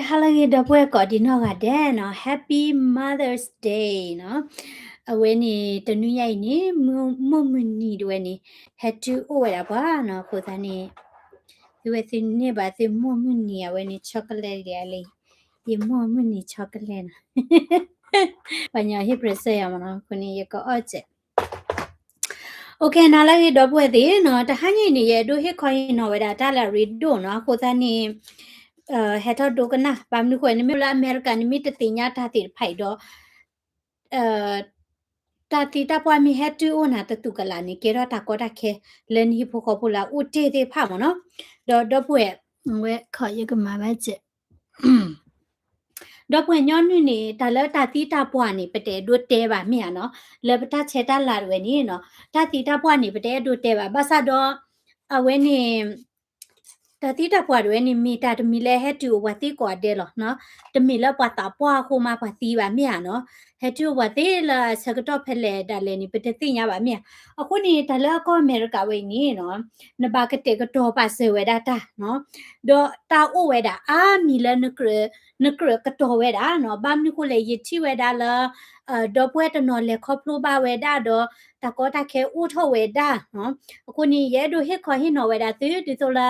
ဟါလၢအဂ့ၤ ဒီပုၢ်ဝဲၢ်ကိးဒံးနီၢ်ဂၤဒဲးနီၤ, Happy Mother's Day နီၤ. အဝဲန့ၣ် တနွံညါအံၤန့ၣ် မိၢ်မုၢ်နံၤတဝဲန့ၣ် ဟဲတုၤအိၣ်ဝဲဒၣ်ပှၤနီၤ, အဃိသတးန့ၣ် သုဝဲသုန့ၢ်ဘၣ်သုမိၢ်မုၢ်နံၤ အဝဲန့ၣ် chocolate ဒ်လဲၣ်, ယမိၢ်မုၢ်နံၤ chocolate နီၤ. ပှၤညီဟ့ၣ် present ယၤမးနီၤ, အဃိန့ၣ် ယကအီၣ်စဲး OK နီၤ, လၢအဂ့ၤ ဒီပုၢ်ဝဲၢ်သ့ၣ်နီၤ, တဟါညါအံၤန့ၣ် ယအဲၣ်ဒိးဟ့ၣ်ခီဟ့ၣ်နီၤဝဲဒၣ်တၢ်လၢအရ့ဒိၣ်နီၤ, အဃိသတးန့ၣ် ဟဲထီၣ်ဒိကနၣ်, ဘၣ်မနုၤအဃိ နမ့ၢ်လၢအမဲရကၤ နမ့ၢ်တသ့ၣ်ညါတၢ်သ့ၣ်တဖၣ်အံၤဒီး တၢ်သံတၢ်ပှၢ်မ့ၢ်ဟဲတုၤအိၣ်နၤတတူၢ်ကလာ်န့ၣ် ကဲထီၣ်တၢ်ကီတၢ်ခဲလၢနဟံၣ်ဖိဃီဖိလၢအအိၣ်တ့ၢ်သ့ၣ်တဖၣ်မးနီၤ. ဒီးဒီပုၢ်ဝဲၢ် ဝဲခီ ယကမၤဘၣ်စဲး ဒီပုၢ်ဝဲၢ်ညီနုၢ်န့ၣ် တၢ်လၢတၢ်သံတၢ်ပှၢ်န့ၣ် ပတအဲၣ်ဒိးတဲဘၣ်မ့ၢ်ဧါနီၤ, လၢပတၢ်ဆဲးတၢ်လၤတဝဲန့ၣ်နီၤ, တၢ်သံတၢ်ပှၢ်န့ၣ် ပတအဲၣ်ဒိးတဲဘၣ်, ဘၣ်ဆၣ်ဒီး အဝဲန့ၣ် တၢ်သံတၢ်ပှၢ်တဝဲန့ၣ် မ့ၢ်တၢ်တမံၤလၢဟဲတုၤအိၣ်ပှၤသ့ကိးဂၤဒဲးလီၤနီၤ, တမ့ၢ်လၢပှၤသးပှၢ်အဃိမးပှၤသံဘၣ်မ့ၢ်ဧါနီၤ, ဟဲတုၤအိၣ်ပှၤသ့လၢအဆၢကတီၢ်ဖဲလဲၣ်ဒၣ်လဲာ်န့ၣ် ပတသ့ၣ်ညါဘၣ်မ့ၢ်ဧါ. အဃိန့ၣ် တၢ်လၢအကီၢ်အမဲရကၤဝဲအံၤန့ၣ်နီၤ, နဘၣ်ကတဲာ်ကတီၤပာ်စၢၤဝဲဒၣ်တၢ်နီၤ, ဒီးတၢ်အိၣ်ဝဲဒၣ်အါမံၤလၢ နကြၢးကတီၤဝဲဒၣ်နီၤ, ဘၣ်မနုၤအဃိလဲၣ် ယထံၣ်ဝဲဒၣ်လၢ ဒီပုၢ်ဝဲၢ်တနီၤလဲၤခီဖျိဘၣ်ဝဲဒၣ်ဒီး တၢ်ကီတၢ်ခဲအိၣ်ထီၣ်ဝဲဒၣ်နီၤ, အဃိန့ၣ် ယအဲၣ်ဒိးဟ့ၣ်ခီဟ့ၣ်နီၤဝဲဒၣ်သု ဒ်သိးလၢ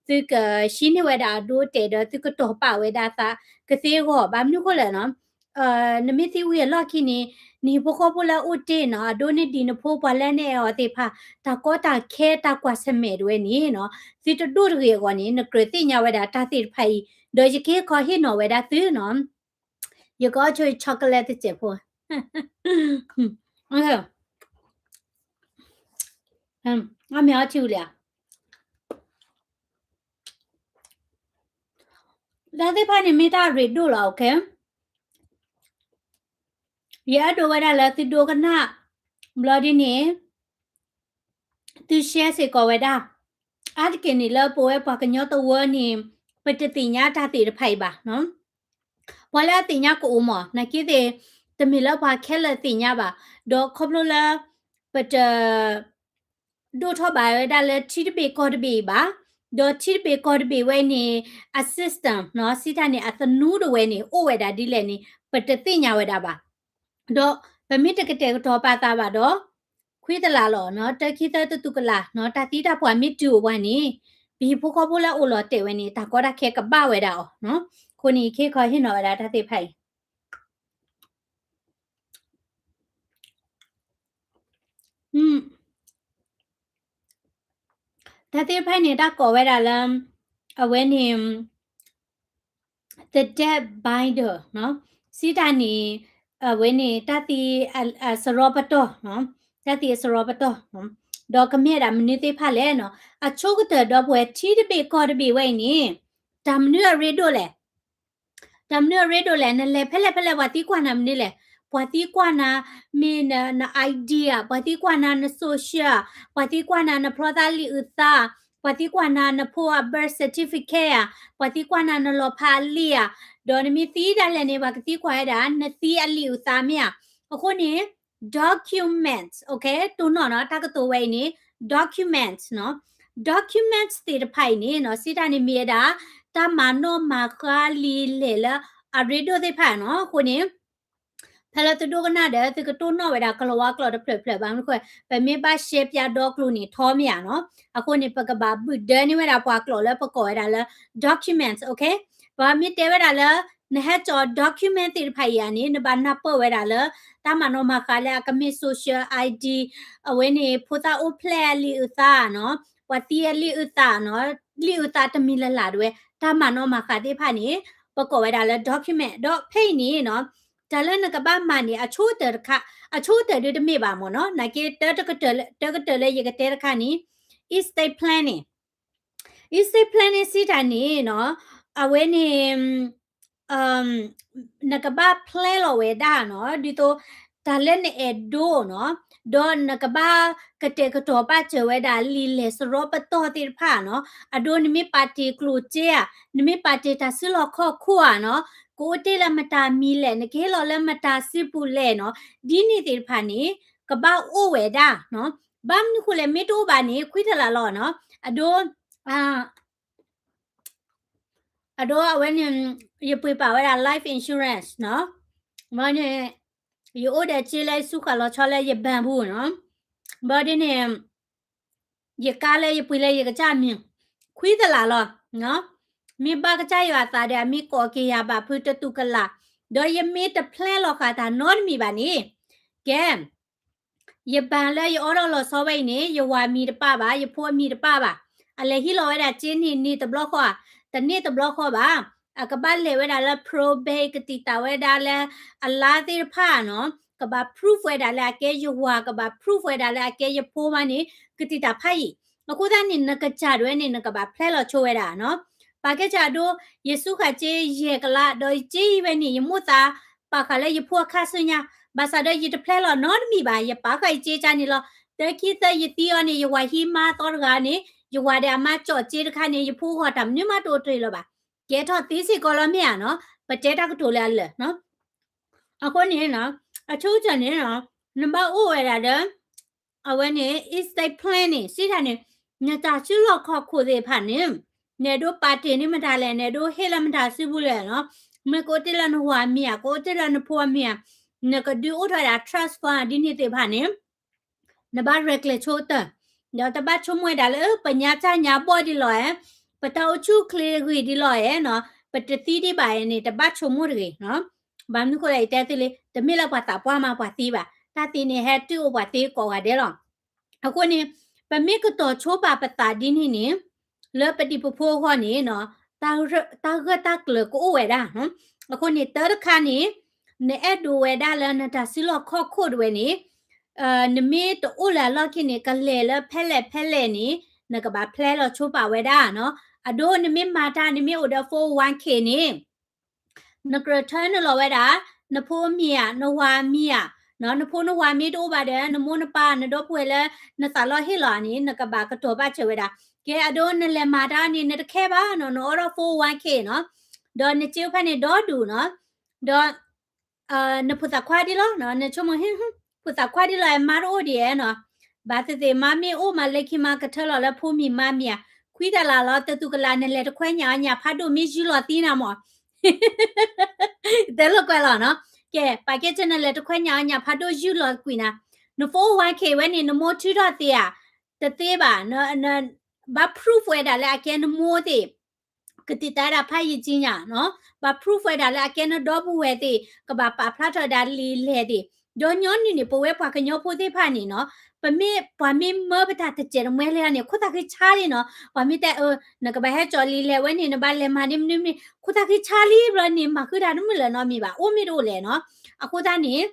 သုကဟံးန့ၢ်ဝဲဒၣ်အဒိအတဲာ်ဒီး သုကတီၤပာ်ဝဲဒၣ်သးကသ့အဂီၢ်, ဘၣ်မနုၤအဃိလဲၣ်နီၤ နမ့ၢ်သံဝံၤအလီၢ်ခံန့ၣ် နဟံၣ်ဖိဃီဖိလၢအအိၣ်တ့ၢ်နီၤ, အဒိနဒံးနဖိပှၤလၢနအဲၣ်အီၤသ့ၣ်တဖၣ် တၢ်ကီတၢ်ခဲတၢ်ကွၢ်ဆၢၣ်မဲာ်တဝဲန့ၣ်နီၤ, သုတဒိၣ်တဂ့ၤအဂီၢ်န့ၣ် နကြၢးသ့ၣ်ညါဝဲဒၣ်တၢ်သ့ၣ်တဖၣ်အံၤ, ဒီးယကဟ့ၣ်ခီဟ့ၣ်နီၤဝဲဒၣ်သုနီၤ, ယကအီၣ်ဆိ chocolate တစဲးဖိ အီၣ်မ့ၢ်အီထံဝံၤလံဧါ, တၢ်သ့ၣ်တဖၣ်န့ၣ်မ့ၢ်တၢ်အရ့ဒိၣ်လီၤ, OK, ယအဲၣ်ဒိးဝဲဒၣ်လၢသုဒိကနၣ် ဘျီဒ်န့ၣ် သု share စ့ၢ်ကီးဝဲဒၣ်, အါတက့ၢ်န့ၣ်လၢပဝဲပှၤကညီတဝၢန့ၣ် ပတသ့ၣ်ညါတၢ်သ့ၣ်တဖၣ်အံၤဘၣ်နီၤ, ပှၤလၢအသ့ၣ်ညါကအိၣ်မး, နာ်က့သ့ၣ် တမ့ၢ်လၢပှၤခဲလၢာ်သ့ၣ်ညါဘၣ်, ဒီးခီဖျိလၢ ပတ ဒိၣ်ထီၣ်ဘၣ်ဝဲဒၣ်လၢထံတဘ့ၣ်ကီၢ်တဘ့ၣ်အံၤဘၣ်, ဒီးထံတဘ့ၣ်ကီၢ်တဘ့ၣ်ဝဲအံၤန့ၣ် အ system နီၤ, စံးတၢ်န့ၣ် အသနူတဝဲန့ၣ် အိၣ်ဝဲဒၣ်ဒ်လဲၣ်န့ၣ် ပတသ့ၣ်ညါဝဲဒၣ်ဘၣ်, ဒီးပမ့ၢ်တကတဲာ်ကတီၤပာ်သးဘၣ်ဒီး ခွံတလးလီၤနီၤ, တၢခံသၢတတူၢ်ကလာ်နီၤ, တၢ်သံတၢ်ပှၢ်မ့ၢ်တုၤအိၣ်ပှၤန့ၣ် ပဟံၣ်ဖိဃီဖိလၢအအိၣ်လီၤတဲာ်ဝဲန့ၣ် တၢ်ကီတၢ်ခဲကဘၣ်ဝဲဒၣ်အီၤနီၤ, အဃိန့ၣ် ယကဟ့ၣ်ခီဟ့ၣ်နီၤဝဲဒၣ်တၢ်သ့ၣ်တဖၣ်အံၤ တၢ်သ့ၣ်တဖၣ်န့ၣ် တၢ်ကိးဝဲဒၣ်လၢ အဝဲန့ၣ် the death binder နီၤ, စံးတၢ်န့ၣ် အဝဲန့ၣ် တၢ်သံအစရီပတီၢ်, တၢ်သံအစရီပတီၢ်, ဒီးကမ့ၢ်ဒၣ်မနုၤသ့ၣ်တဖၣ်လဲၣ်နီၤ, အဆိကတၢၢ်ဒီပုၢ်ဝဲၢ် ထံတဘ့ၣ်ကီၢ်တဘ့ၣ်ဝဲအံၤန့ၣ် တၢ်မနုၤအရ့ဒိၣ်လဲၣ် တၢ်မနုၤအရ့ဒိၣ်လဲၣ်, နလဲၤဖဲလဲၣ်ဖဲလဲၣ် ပှၤသံကွၢ်နၤမနုၤလဲၣ်, ပှၤသံကွၢ်နၤ မ့ၢ်န ID ဧါ, ပှၤသံကွၢ်နၤန social ဧါ, ပှၤသံကွၢ်နၤနဖျီသးလံာ်အုၣ်သး, ပှၤသံကွၢ်နၤနဖိအ birth certificate ဧါ, ပှၤသံကွၢ်နၤနလီၤဖးအလံာ်ဧါ, ဒီးနမ့ၢ်သံဒၣ်လဲာ်န့ၣ် ပှၤကသံကွၢ်ဝဲဒၣ် နသံအလံာ်အုၣ်သးမ့ၢ်ဧါ, အဃိန့ၣ် documents, OK, တိၢ်နီၣ်နီၤ, တၢ်ကတိၤဝဲအံၤန့ၣ် documents နီၤ, documents သ့ၣ်တဖၣ်အံၤန့ၣ်နီၤ, စံးတၢ်န့ၣ်မ့ၢ်ဝဲဒၣ် တၢ်မၤနီၣ်မၤဃါလံာ်လဲၢ်လၢအရ့ဒိၣ်သ့ၣ်တဖၣ်နီၤ, အဃိန့ၣ် ဖဲလၢသုဒိကနၣ်ဒီး သုကတိၢ်နီၣ်ဝဲဒၣ်ကလီၤဝါကျိာ်တဖျၢၣ်ဖျၢၣ်ဘၣ်မနုၤအဃိ ပမ့ၢ်ဘၣ်ရှဲပၠးဒီကျိာ်န့ၣ်ထီမ့ၢ်ဧါနီၤ, အဃိန့ၣ် ပကဘၣ်ဘုၣ်ဒၢန့ၢ်ဝဲဒၣ်ပှၤကျိာ်လၢပကိးဝဲဒၣ်လၢ documents, OK, ပှၤမ့ၢ်တဲဝဲဒၣ်လၢ နဟဲကၠီ document သ့ၣ်တဖၣ်အံၤဧါန့ၣ် နဘၣ်နၢ်ပၢၢ်ဝဲဒၣ်လၢ တၢ်မၤနီၣ်မၤဃါလၢအကမ့ၢ် social ID, အဝဲန့ၣ် ဖိသၣ်အိၣ်ဖျဲၣ်အလံာ်အုၣ်သးနီၤ, ပှၤသံအလံာ်အုၣ်သးနီၤ, လံာ်အုၣ်သးတမံၤလၢ်လၢ်တဝဲ တၢ်မၤနီၣ်မၤဃါသ့ၣ်တဖၣ်န့ၣ် ပကိးဝဲဒၣ်လၢ document, ဒီးဖဲအံၤန့ၣ်နီၤ, တၢ်လၢနကဘၣ်မၤန့ၣ် အဆိကတၢၢ်တခါ, အဆိကတၢၢ်ဒုတမ့ၢ်ဘၣ်မ့ၢ်နီၤ, နာ်က့ တၢတကတၢၢ်လၢယကတဲတခါန့ၣ် estate planning, estate planning စံးတၢ်န့ၣ်နီၤ, အဝဲန့ၣ် နကဘၣ် plan လီၤဝဲဒၣ်နီၤ, ဒ်သိး တၢ်လၢနအဲၣ်ဒိးနီၤ, ဒီးနကဘၣ်ကတဲာ်ကတီၤပာ်စၢၤဝဲဒၣ် လံာ်လဲၢ်စရီပတီၢ်သ့ၣ်တဖၣ်နီၤ, အဒိ နမ့ၢ်ပာ်တ့ၢ်ကျိၣ်စ့ဧါ, နမ့ၢ်ပာ်တ့ၢ်တၢ်စုလီၢ်ခီၣ်ခိၣ်ဧါနီၤ, ကအိၣ်တ့ၢ်လၢမတၤမံၤလဲၣ်, နကဟ့ၣ်လီၤလၢမတၤစုပူၤလဲၣ်နီၤ, ဒ်န့ၣ်သ့ၣ်တဖၣ်န့ၣ် ကဘၣ်အိၣ်ဝဲဒၣ်နီၤ, ဘၣ်မနုၤဃိလဲၣ် မ့ၢ်တအိၣ်ဘၣ်န့ၣ် ခွံထလၢ်လီၤနီၤ, အဒိ အဒိအဝဲန့ၣ် ယပှ့ၤပာ်ဝဲဒၣ် life insurance နီၤ, ဘၣ်န့ၣ် ယအိၣ်ဒီးစ့လၢယစုဃာ်လီၤဆီလၢယ bank ပူၤနီၤ, ဘၣ်ဒ်န့ၣ် ယကါလၢယပှ့ၤလၢယကစၢ်မံၤ ခွံသလးလီၤ. မ့ၢ်ဘၣ်ကစၢ်ယွၤအသးဒီး အမ့ၢ်ကိးက့ၤယၤဘၣ်ဖုတတူၢ်ကလာ်, ဒီးယမ့ၢ်တဖျဲလီၤဃာ်တၢ်နီတမံၤဘၣ်န့ၣ်, ကဲ ယ bank လၢယအိးထီၣ်လီၤဆီဝဲအံၤန့ၣ် ယဝၤမံၤတပၣ်ဘၣ်, ယဖိအမံၤတပၣ်ဘၣ်, အလဲၤဟံးလီၤဝဲဒၣ်စ့န့ၣ် န့ၢ်တဘျီဃီဧါ, တန့ၢ်တဘျီဃီဘၣ်, အကဘၣ်လဲၤဝဲဒၣ်လၢ probate ကတံာ်တာ်ဝဲဒၣ်လၢအလါသ့ၣ်တဖၣ်နီၤ, ကဘၣ် proof ဝဲဒၣ်လၢအကဲယဝၤ, ကဘၣ် proof ဝဲဒၣ်လၢအကဲယဖိမးန့ၣ် ကတံာ်တာ်ဖးယံာ်, အဃိသတးန့ၣ် နကစၢ်ဒၣ်ဝဲန့ၣ် နကဘၣ်ဖျဲလီၤဆိဝဲဒၣ်နီၤ, ပာ်ကဲစၢ်အဒိ ယစုဃာ်စ့ယဲၢ်ကလး ဒီးစ့အံၤဝဲန့ၣ် ယမိၣ်သး ပာ်ဃာ်လၢယဖိအခါဆူညါ, ဘၣ်ဆၣ်ဒီးယတဖျဲလီၤနီတမံၤဘၣ်, ယပာ်ဃာ်ယစ့ကါန့ၣ်လီၤ, တခံသၢယသံအီၤန့ၣ် ယဝၤဟံးမါသီတဂၤန့ၣ် ယဝၤဒီးအမါကၠီၣ်စ့တခါန့ၣ် ယဖိဂီၢ်တၢ်မနုၤမးတအိၣ်တ့ၢ်လၢၤဘၣ်, ကဲထီၣ်သ့စ့ၢ်ကီးလီၤမ့ၢ်ဧါနီၤ, ပတဲတၢ်ကတိၤလၢအလၢာ်နီၤ, အဃိန့ၣ် အဆိကတၢၢ်န့ၣ် နဘၣ်အိၣ်ဝဲဒၣ်ဒီး အဝဲန့ၣ် estate planning စံးတၢ်န့ၣ် နတၢ်စုလီၢ်ခီၣ်ခိၣ်သ့ၣ်တဖၣ်န့ၣ် နအဲၣ်ဒိးပာ်တ့ၢ်န့ၢ်မတၤလဲၣ်, နအဲၣ်ဒိးဟ့ၣ်လၢမတၤစုပူၤလဲၣ်နီၤ, မ့ၢ်ကအိၣ်တ့ၢ်လၢနဝၤမံၤဧါ, ကအိၣ်တ့ၢ်လၢနဖိအမံၤဧါ, နကဒုးအိၣ်ထီၣ်ဝဲဒၣ် trust fund ဒ်န့ၣ်သ့ၣ်တဖၣ်န့ၣ် နဘၣ်ရဲၣ်ကျဲၤဆိကတၢၢ်, ဒီးတဘၣ်ဆိကမိၣ်ဝဲဒၣ်လၢ ပညါတၢ်ညါဘီၣ်ဒံးလီၤဧါ, ပတၢ်အိၣ်ဆူၣ်အိၣ်ချ့ဂ့ၤဒံးလီၤဧါနီၤ, ပတသံဒံးဘၣ်ဧါန့ၣ် တဘၣ်ဆိကမိၣ်တဂ့ၤနီၤ, ဘၣ်မနုၤဃိလဲၣ် ယတဲသုလံ တမ့ၢ်လၢပှၤသးပှၢ်မးပှၤသံဘၣ်, တၢ်သံန့ၣ် ဟဲတုၤအိၣ်ပှၤသ့ကိးဂၤဒဲးလီၤ. အဃိန့ၣ် ပမ့ၢ်ကတီၤဆိပာ်ပသးဒ်န့ၣ်န့ၣ် လၢပဒံးပဖိအဂီၢ်န့ၣ်နီၤ, တၢ်ဂၢၢ်တၢ်ကျၢၤကအိၣ်ဝဲဒၣ်နီၤ. အဃိန့ၣ် တၢ်တခါန့ၣ် နအဲၣ်ဒိးဝဲဒၣ်လၢနတၢ်စုလီၢ်ခီၣ်ခိၣ်တဝဲန့ၣ် နမ့ၢ်တအိၣ်လၢအလီၢ်ခံန့ၣ် ကလဲၤလၢဖဲလဲၣ်ဖဲလဲၣ်န့ၣ် နကဘၣ်ဖျဲလီၤဆိပာ်ဝဲဒၣ်နီၤ. အဒိ နမ့ၢ်မၤတၢ် နမ့ၢ်အိၣ်ဒီး four oh one k န့ၣ် နကြၢးထၢနုာ်လီၤဝဲဒၣ် နဖိအမံၤဧါ, နဝၤအမံၤဧါ, နဖိနဝၤမ့ၢ်တအိၣ်ဘၣ်ဒီး နမိၢ်နပၢ် နဒီပုၢ်ဝဲၢ်လၢ နသးလီဟ့ၣ်လီၤဧါန့ၣ် နကဘၣ်ကတီၤဘၣ်စၢၤဝဲဒၣ်. ကဲ အဒိ နလဲၤမၤတၢ်န့ၣ် နတခဲဘၣ်နီၤ, နအိးထီၣ် four oh one k နီၤ, ဒီးနစ့အိၣ်ဖဲန့ၣ်ဒီဒူၣ်နီၤ, ဒီး နဖိသၣ်ခွါဒ်လီၤ, နဆိကမိၣ် ဖိသၣ်ခွါဒ်လီၤ မါတအိၣ်ဒံးဧါနီၤ, ဘၣ်သ့ၣ်သ့ၣ် မါမ့ၢ်အိၣ်မးလၢခံမါကထၢလီၤလၢဖိမံၤမါမံၤဧါ, ခွံသၣ်လၢ်လီၤ တသူၣ်ကလၢ် နလဲၤတခွဲညၣ်အီၤညၣ်ဖးဒိၣ်မ့ၢ်ယုၢ်လီၤသံနၤမး တဲလိာ်ကွဲလီၤနီၤ. ကဲ ပာ်ကဲစၢၤ နလဲၤတခွဲညၣ်အီၤညၣ်ဖးဒိၣ်ယုၢ်လီၤကွံာ်နၤ, န four oh one k ဝဲန့ၣ် နမိၢ်ထုးထီၣ်သ့ဧါ, တသ့ဘၣ်, ဘၣ် proof ဝဲဒၣ်လၢအကဲနမိၢ်သ့ၣ် ကတံာ်တာ်ဒၣ်ဖးယံာ်ကံညါနီၤ, ဘၣ် proof ဝဲဒၣ်လၢအကဲနဒီပုၢ်ဝဲၢ်သ့ၣ် ကဘၣ်ပာ်ဖျါထီၣ်ဒၣ်လံာ်လဲၢ်သ့ၣ်, ဒီးညီနုၢ်န့ၣ် ပဝဲပှၤကညီဖိသ့ၣ်တဖၣ်န့ၣ်နီၤ, ပမ့ၢ် ပှၤမ့ၢ်မၢပတၢ်တစဲးတမှဲလဲၣ်န့ၣ် ခိၣ်သးဃံဆါလံနီၤ, ပှၤမ့ၢ်တဲအၢ နကဘၣ်ဟဲကၠီလံာ်လဲၢ်ဝဲန့ၣ် နဘၣ်လဲၤမၤဒ်မနုၤမနုၤ ခိၣ်သးဃံဆါလံ ဘျီန့ၣ် မၤဃုာ်တၢ်တမုာ်လၢၤနီတမံၤဘၣ် အိၣ်မ့ၢ်တအိၣ်လဲၣ်နီၤ, အဃိသတးန့ၣ်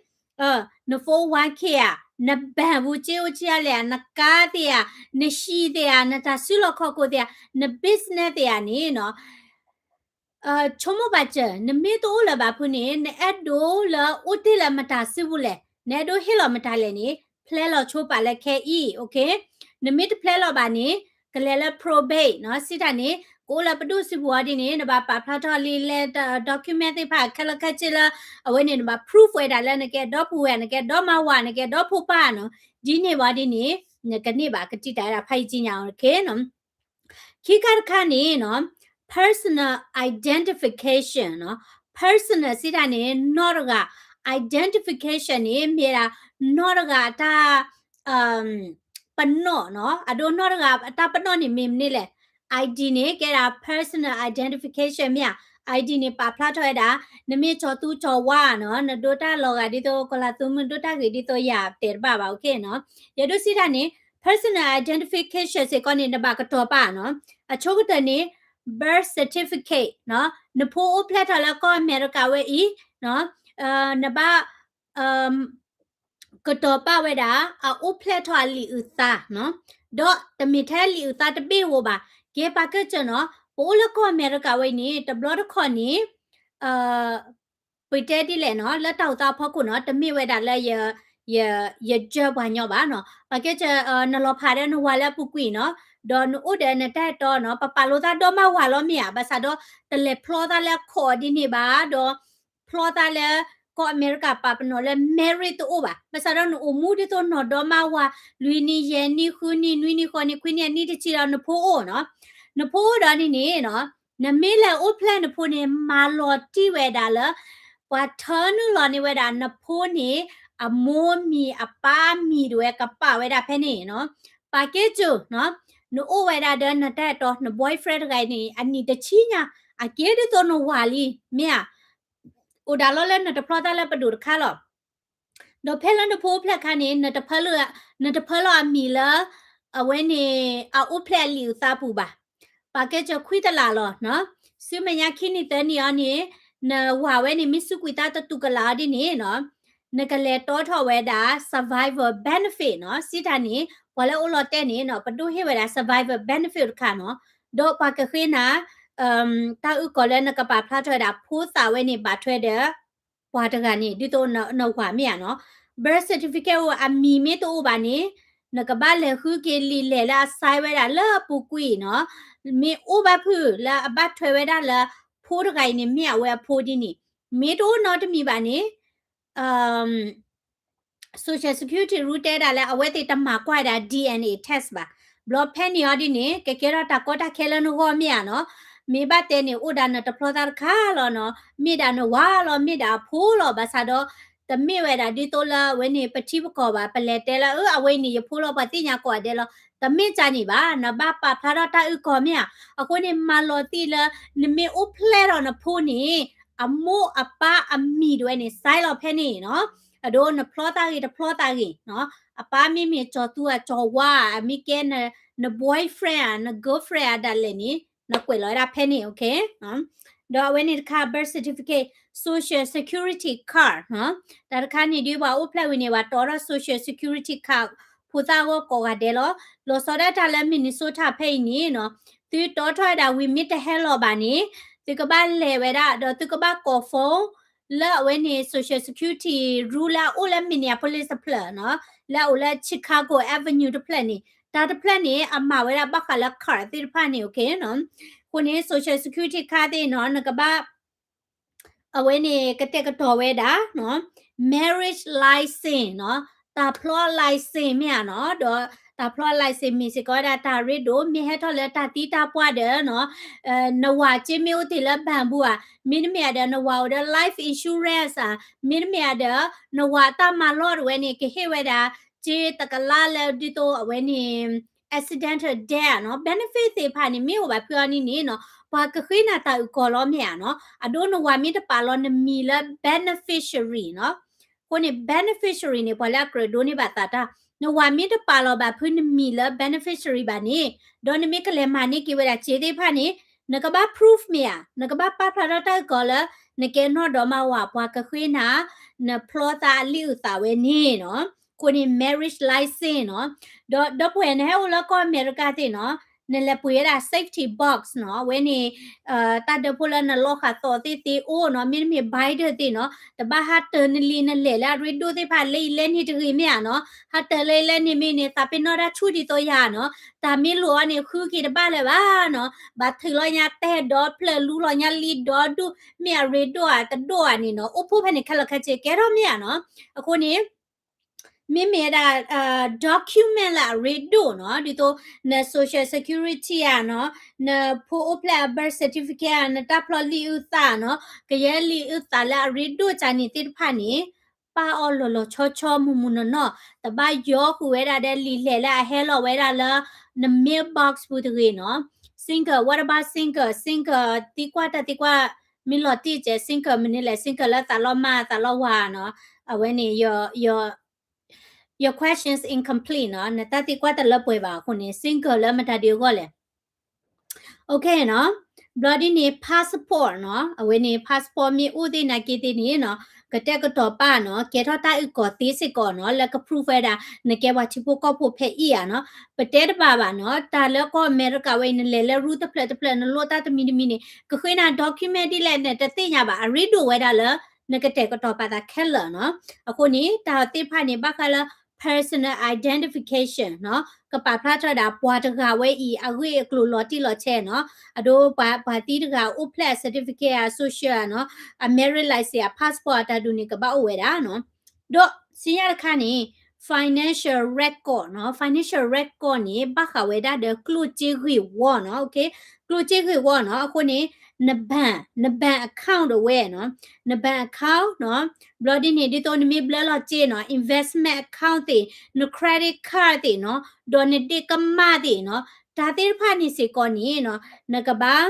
န four oh one k ဧါ, န bank ပူၤစ့အိၣ်စ့လဲၣ်, နကါသ့ၣ်ဧါ, နဟံၣ်သ့ၣ်ဧါ, နတၢ်စုလီၢ်ခီၣ်ခိၣ်သ့ၣ်ဧါ, န business သ့ၣ်ဧါန့ၣ်နီၤ, ဆိကမိၣ်ဘၣ်စၢၤ နမ့ၢ်တအိၣ်လၢၤဘၣ်ဖုန့ၣ် နအဲၣ်ဒိးလၢအိၣ်တ့ၢ်လၢမတၤစုပူၤလဲၣ်, နအဲၣ်ဒိးဟ့ၣ်လီၤမတၤလဲၣ်န့ၣ် ဖျဲလီၤဆိပာ်လၢခဲအံၤ, နမ့ၢ်တဖျဲလီၤဘၣ်န့ၣ် ကလဲၤလၢ probate နီၤ, စံးတၢ်န့ၣ် ကအိၣ်လၢပဒိၣ်စုပူၤအီၤဒ်န့ၣ် နဘၣ်ပာ်ဖျါထီၣ်လံာ်လဲၢ် document သ့ၣ်တဖၣ်ခဲလၢာ်ခဲဆ့လၢ အဝဲန့ၣ် နဘၣ် proof ဝဲဒၣ်လၢနကဲဒီပုၢ်ဝဲၢ် နကဲဒီမါဝၤ နကဲဒီဖိပၢ်နီၤ, ဒ်န့ၣ်ဝဲဒ်န့ၣ် နကန့ၢ်ဘၣ်ကတံာ်တာ်ဝဲဒၣ်ဖးယံာ်ကံညါအီၤ ခံခါတခါန့ၣ်နီၤ personal identification နီၤ, personal စံးတၢ်န့ၣ် နီၢ်တဂၤ identification န့ၣ် မ့ၢ်ဒၣ်နီၢ်တဂၤအတၢ် ပနီၣ်နီၤ, အဒိနီၢ်တဂၤအတၢ်ပနီၣ်န့ၣ်မ့ၢ်မနုၤလဲၣ်, ID န့ၣ် ကဲဒၣ် personal identification မ့ၢ်ဧါ, ID န့ၣ် ပာ်ဖျါထီၣ်ဝဲဒၣ် နမ့ၢ်ကၠီၤသူကၠီၤဝါနီၤ, နဒိတၢ်လီၤဂာ်ဒ်သိး ကီၤလၤသူမုၢ် ဒိတၢ်ဂ့ၢ်ဒ်သိးယၤ တဲတဘၣ်ဘၣ် okay နီၤ, ယဒိစံးတၢ်န့ၣ် personal identification စ့ၢ်ကီးန့ၣ် နဘၣ်ကတီၤပာ်နီၤ, အဆိကတၢၢ်န့ၣ် birth certificate နီၤ, နဖိအိၣ်ဖျဲၣ်ထီၣ်လၢကီၢ်အမဲရကၤဝဲအံၤ နဘၣ် ကတီၤပာ်ဝဲဒၣ် အအိၣ်ဖျဲၣ်ထီၣ်အလံာ်အုၣ်သါနီၤ, ဒီးတမ့ၢ်ထဲလံာ်အုၣ်သါတဘ့ၣ်ဧိၤဘၣ်, ကဲပာ်ကဲစၢၤနီၤ, ပအိၣ်လၢကီၢ်အမဲရကၤဝဲအံၤန့ၣ် တဘျီတခီၣ်န့ၣ် ပတဲဒ်လဲၣ်နီၤ, လၢတၢ်အိၣ်သးအဖီခိၣ်နီၤ, တမ့ၢ်ဝဲဒၣ်လၢ ယ ယ ယကၢပှၤညီဘၣ်နီၤ, ပာ်ကဲစၢၤ နလီၤဖးဒီးနဝၤလၢအပူၤကွံာ်နီၤ, ဒီးနအိၣ်ဒီးနတၢ်အဲၣ်တီနီၤ, ပပာ်လိာ်သးဒီမါဝၤလီၤမ့ၢ်ဧါ, ဘၣ်ဆၣ်ဒီး တလဲၤဖျီသးလၢအခီၣ်ဒ်န့ၣ်ဘၣ်, ဒီး ဖျီသးလၢ ကီၢ်အမဲရကၤပာ်ပနီၣ်လၢ marriage တအိၣ်ဘၣ်, ဘၣ်ဆၣ်ဒီးနအိၣ်မူဒ်သိးနီၢ်ဒီမါဝၤ လွံၢ်နံၣ် ယဲၢ်နံၣ် ဃုနံၣ် နွံနံၣ် ဃိးနံၣ် ခွံနံၣ် အနံၣ်တဆံဒီးနဖိအိၣ်နီၤ, နဖိအိၣ်ဒီးဒ်န့ၣ်နီၤ နမ့ၢ်လဲၤအိၣ်ဖျဲၣ်နဖိန့ၣ် မၤလီၤတံၢ်ဝဲဒၣ်လၢ ပှၤထၢနုာ်လီၤန့ၢ်ဝဲဒၣ်နဖိန့ၣ် အမိၢ်မံၤအပၢ်မံၤတဝဲ ကပာ်ဝဲဒၣ်ဖဲန့ၣ်နီၤ. ပာ်ကဲစိာ်နီၤ, နအိၣ်ဝဲဒၣ်ဒီးနတၢ်အဲၣ်တီ န boyfriend တဂၤအံၤန့ၣ် အနံၣ်တဆံညါ အက့ဒ်သိးနဝၤလံ မ့ၢ်ဧါ. အိၣ်ဒၣ်လီၤလၢနတဖျီသးလၢပဒိၣ်တခါလီၤ. ဒီးဖဲလၢနဖိအိၣ်ဖျဲၣ်အခါန့ၣ် နတဖၢလၢ နတဖၢလၢအမံၤလၢ အဝဲန့ၣ် အအိၣ်ဖျဲၣ်အလံာ်အုးသးပူၤဘၣ်. ပာ်ကဲစိာ်ခွံတလးလီၤနီၤ. ဆူမဲာ်ညါခံနံၣ်သၢနံၣ်အံၤန့ၣ် နဝၤဝဲန့ၣ် မ့ၢ်စူးကွံာ်သးတတူၢ်ကလာ်အီၤဒ်န့ၣ်နီၤ, နကလဲၤတီထီၣ်ဝဲဒၣ် survivor benefit နီၤ. စံးတၢ်န့ၣ် ပှၤလၢအိၣ်လီၤတဲာ်န့ၣ်နီၤ ပဒိၣ်ဟ့ၣ်ဝဲဒၣ် survivor benefit တခါနီၤ. ဒီးပှၤကဃ့နၤ တၢ်အုၣ်ကီၤလၢနကပာ်ဖျါထီၣ်ဝဲဒၣ် ဖိသၣ်ဝဲန့ၣ် ဘၣ်ထွဲဒီး ပှၤတဂၤန့ၣ် ဒ်သိးနဝၤမ့ၢ်ဧါနီၤ. Birth certificate အိၣ်အမံၤမ့ၢ်တအိၣ်ဘၣ်န့ၣ် နကဘၣ်လဲၤဃုက့ၤလံာ်လဲၢ်လၢအ sign ဝဲဒၣ်လၢအပူၤကွံာ်နီၤ. မ့ၢ်အိၣ်ဘၣ်ဖုၣ်လၢအဘၣ်ထွဲဝဲဒၣ်လၢ ဖိတဂၤအံၤန့ၣ် မ့ၢ်အဝဲအဖိဒ်န့ၣ်, မ့ၢ်တအိၣ်နီတမံၤဘၣ်န့ၣ် Social Security rule တဲဒၣ်လၢ အဝဲသ့ၣ်တမၤကွၢ်ဒၣ် DNA test ဘၣ်. ဘျီဖဲန့ၣ်အီၤဒ်န့ၣ် ကကဲထီၣ်တၢ်ကီတၢ်ခဲလၢနဂီၢ်မ့ၢ်ဧါနီၤ. မ့ၢ်ဘၣ်တဲန့ၣ် အိၣ်ဒၣ်နတဖျီသးတခါလီၤနီၤ. မ့ၢ်ဒၣ်နဝၤလီၤ မ့ၢ်ဒၣ်အဖိလီၤ ဘၣ်ဆၣ်ဒီး တမ့ၢ်ဝဲဒၣ်ဒ်သိးလၢအဝဲန့ၣ် ပထံပကီၢ်ဘၣ် ပလဲၤတဲလၢ အၢ အဝဲအံၤန့ၣ် ယဖိလီၤ ပှၤသ့ၣ်ညါကိးဂၤဒဲးလီၤ. တမ့ၢ်ကန့ၣ်ဘၣ်, နဘၣ်ပာ်ဖျါထီၣ်တၢ်အုၣ်ကီၤမ့ၢ်ဧါ. အဃိန့ၣ် မၤလီၤတံၢ်လၢ နမ့ၢ်အိၣ်ဖျဲၣ်ထီၣ်နဖိန့ၣ် အမိၢ်အပၢ်အမံၤတဝဲန့ၣ် sign လီၤဖဲန့ၣ်နီၤ. အဒိ နဖျီသးဂ့ၤတဖျီသးဂ့ၤနီၤ, အပၢ်မ့မ့ၢ်ကၠီၤသူဧါ ကၠီၤဝါဧါ, မ့ၢ်ကဲ န boyfriend ဧါ န girlfriend ဧါ ဒၣ်လဲာ်န့ၣ် နကွဲးလီၤဝဲဒၣ်ဖဲန့ၣ် okay. ဒီးအဝဲန့ၣ်တခါ birth certificate, social security card နီၤ. တၢ်တခါန့ၣ်ဒ်ပှၤအိၣ်ဖျဲၣ်ဝံၤန့ၣ် ပှၤတီထီၣ် social security card ဖိသၣ်အဂီၢ်ကိးဂၤဒဲးလီၤ. လီၤဆီဒၣ်တၢ်လၢ Minnesota ဖဲအံၤန့ၣ်နီၤ, သုတီထီၣ်ဝဲဒၣ်ဝံၤမ့ၢ်တဟဲလီၤဘၣ်န့ၣ် သုကဘၣ်လဲၤဝဲဒၣ် ဒီးသုကဘၣ်ကိး phone လၢအဝဲန့ၣ် social security rule လၢအအိၣ်လၢ Minneapolis တဖျၢၣ်နီၤ, လၢအအိၣ်လၢ Chicago Avenue တဖျၢၣ်န့ၣ်, တၢ်တဖျၢၣ်န့ၣ် အမၤဝဲဒၣ်ဘၣ်ဃးလၢ card သ့ၣ်တဖၣ်န့ၣ် okay နီၤ. အဃိန့ၣ် social security card သ့ၣ်နီၤ နကဘၣ် အဝဲန့ၣ် ကတဲာ်ကတီၤဝဲဒၣ် marriage license နီၤ, တၢ်ဖျီ license မ့ၢ်ဧါနီၤ, ဒီးတၢ်ဖျီ license မ့ၢ်စ့ၢ်ကီးဝဲဒၣ်တၢ်ရ့ဒိၣ် မ့ၢ်ဟဲထီၣ်လၢတၢ်သံတၢ်ပှၢ်ဒီးနီၤ, နဝၤစ့မ့ၢ်အိၣ်တ့ၢ်လၢ ဘဏ်ပူၤ ဧါ, မ့တမ့ၢ်ဧါဒီး နဝၤအိၣ်ဒီး life insurance ဧါ, မ့တမ့ၢ်ဧါဒီး နဝၤတၢ်မၤလီၢ်တဝဲန့ၣ် ကဟ့ၣ်ဝဲဒၣ် စ့တကလးလၢဒ်သိးအဝဲန့ၣ် accidental death နီၤ, benefit သ့ၣ်တဖၣ်န့ၣ် မ့ၢ်အိၣ်ဘၣ်ဖုးအီၤန့ၣ်န့ၣ်နီၤ, ပှၤကဃ့နၤတၢ်အုၣ်ကီၤလီၤမ့ၢ်ဧါနီၤ, အဒိနဝၤမ့ၢ်တပာ်လီၤနမံၤလၢ beneficiary နီၤ, အဃိန့ၣ် beneficiary န့ၣ် ပှၤလၢအကြၢးဒိးန့ၢ်ဘၣ်သးတၢ်, နဝၤမ့ၢ်တပာ်လီၤဘၣ်ဖုးနမံၤလၢ beneficiary ဘၣ်န့ၣ်, ဒီးနမ့ၢ်ကလဲၤမၤန့ၢ်က့ၤဝဲဒၣ်စ့သ့ၣ်တဖၣ်န့ၣ်, နကဘၣ် proof မ့ၢ်ဧါ, နကဘၣ်ပာ်ဖျါထီၣ်တၢ်အုၣ်ကီၤလၢ နကဲနီၢ်ဒီမါဝၤ ပှၤကဃ့နၤ နဖျီသးအလံာ်အုၣ်သးဝဲန့ၣ်နီၤ, အဃိန့ၣ် marriage license နီၤ, ဒီးဒီပုၢ်ဝဲၢ်နဟဲအိၣ်လၢကီၢ်အမဲရကၤသ့ၣ်နီၤ, နလဲၤပှ့ၤဝဲဒၣ် safety box နီၤ, အဝဲန့ၣ် တၢ်ဒၢဖိလၢနလီၤဃာ်သီသ့ၣ်သ့ၣ်အိၣ်နီၤ, မ့တမ့ၢ် binder သ့ၣ်နီၤ, တဘၣ်ဟးတၢၤနလံာ်နလဲၢ်လၢအရ့ဒိၣ်သ့ၣ်တဖၣ်လၢအံၤလၢန့ၣ်တဂ့ၤမ့ၢ်ဧါနီၤ, ဟးတၢၤလၢအံၤလၢန့ၣ်မ့ၢ်န့ၣ် သးပ့ၤနီၣ်တၢ်ဆူၣ်ဒ်သိးယၤနီၤ, တၢ်မ့ၢ်လိာ်အီၤန့ၣ် ဃုက့ၤတဘၣ်လၢၤဘၣ်နီၤ, ဘၣ်ထုးလီၤညါတဲဒီဖျၢၣ် လူလီၤညါလံဒီဒူၣ် မ့ၢ်အရ့ဒိၣ်ဧါတဒိၣ်ဧါန့ၣ်နီၤ, အိၣ်ဖှိၣ်ဖဲန့ၣ်ခဲလၢာ်ခဲဆ့ကဲထီၣ်မ့ၢ်ဧါနီၤ, အဃိန့ၣ် မ့မ့ၢ်ဝဲဒၣ် document လၢအရ့ဒိၣ်နီၤ, ဒ်သိး န social security ဧါနီၤ, နဖိအိၣ်ဖျဲၣ်အ birth certificate ဧါ, နတၢ်ဖျီလံာ်အုၣ်သးနီၤ, ကယဲၢ်လံာ်အုၣ်သးလၢအရ့ဒိၣ်ကန့ၣ်သ့ၣ်တဖၣ်န့ၣ်, ပာ်အီၤလီၤလီၤဆီဆီ မုၢ်မုၢ်နီၢ်နီၢ်, တဘၣ်ယီဃုာ်ဝဲဒၣ်ဒီးလံာ်လဲၢ်လၢအဟဲလီၤဝဲဒၣ်လၢ န mailbox ပူၤတဂ့ၤနီၤ, single, what about single, single သံကွၢ်တၢ်သံကွၢ် မ့ၢ်လီၤတံၢ်ကဲ single မနုၤလဲၣ်, single လၢသးလီၤမၢ်သးလီၤဝၤနီၤ, အဝဲန့ၣ် your questions incomplete နီၤ, နတၢ်သံကွၢ်တလၢပှဲၤဘၣ်အဃိန့ၣ် single လၢမတၤဒုးအဂီၢ်လဲၣ်, okay နီၤ, ဘျီဒ်န့ၣ် passport နီၤ, အဝဲန့ၣ် passport မ့ၢ်အိၣ်သ့ၣ်နာ်က့သ့ၣ်န့ၣ်နီၤ, ကတဲာ်ကတီၤပာ်နီၤ, ကဲထီၣ်တၢ်အုၣ်ကီၤသ့စ့ၢ်ကီးနီၤ, လၢက proof ဝဲဒၣ် နကဲပှၤထံဖိကီၢ်ဖိဖဲအံၤဧါနီၤ, ပတဲတဘၣ်ဘၣ်နီၤ, တၢ်လၢကီၢ်အမဲရကၤဝဲအံၤ နလဲၤလၢရူၢ်တဖျၢၣ်တဖျၢၣ် နလိၣ်တၢ်တမံၤတမံၤန့ၣ် ကဃ့နၤ document ဒ်လဲၣ် နတသ့ၣ်ညါဘၣ်, အရ့ဒိၣ်ဝဲဒၣ်လၢ နကတဲာ်ကတီၤပာ်သးခဲလၢာ်နီၤ, အဃိန့ၣ် တၢ်သ့ၣ်တဖၣ်န့ၣ် ဘၣ်ဃးလၢ personal identification နီၤ, ကပာ်ဖျါထီၣ်ဒၣ်ပှၤတဂၤဝဲအံၤ အဂ့ၢ်အကျိၤလီၤတံၢ်လီၤဆဲးနီၤ, အဒိပှၤသံတဂၤအိၣ်ဖျဲၣ်အ certificate အ social နီၤ, အ marriage license အ passport အတၢ်ဒုးန့ၣ် ကဘၣ်အိၣ်ဝဲဒၣ်နီၤ, ဒီးစံညါတခါန့ၣ် financial record နီၤ, financial record န့ၣ် ဘၣ်ဃးဝဲဒၣ်ဒီးကျိၣ်စ့ဂ့ၢ်ဝီနီၤ, ကျိၣ်စ့ဂ့ၢ်ဝီနီၤ, အဃိန့ၣ် န bank န bank account ဒၣ်ဝဲနီၤ, န bank account နီၤ, ဘျီဒ်န့ၣ် ဒ်သိးနမ့ၢ်ဘျၢလီၤစ့နီၤ, investment account သ့ၣ်, န credit card သ့ၣ်နီၤ, ဒီးနဒ့ၣ်ကမၢ်သ့ၣ်နီၤ, တၢ်သ့ၣ်တဖၣ်န့ၣ်စ့ၢ်ကီးန့ၣ်နီၤ, နကဘၣ်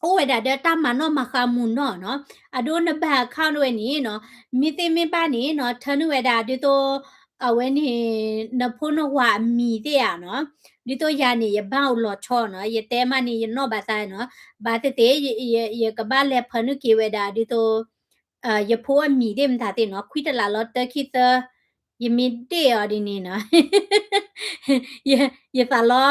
အိၣ်ဝဲဒၣ်ဒီးတၢ်မၤနီၣ်မၤဃါမုာ်နီၢ်နီၤ, အဒိန bank account ဝဲန့ၣ်နီၤ, မ့ၢ်သ့ၣ်မ့ၢ်ဘၣ်န့ၣ်နီၤ, ထၢနုာ်ဝဲဒၣ်ဒ်သိး အဝဲန့ၣ် နဖိနဝၤအမံၤသ့ၣ်ဧါနီၤ, ဒ်သိးယၤန့ၣ် ယ bank အိၣ်လီၤဆီနီၤ, ယတဲမးန့ၣ် ယနီၣ်ဘၣ်သးနီၤ, ဘၣ်သ့ၣ်သ့ၣ် ယကဘၣ်လဲၤဖၢနုာ်က့ၤဝဲဒၣ်ဒ်သိး ယဖိအမံၤသ့ၣ်မတၤသ့ၣ်နီၤ, ခွံတလးလီၤတၢခံသၢ, ယမ့ၢ်ဒ့ၣ်အီၤဒ်န့ၣ်နီၤ, ယ ယသးလီ,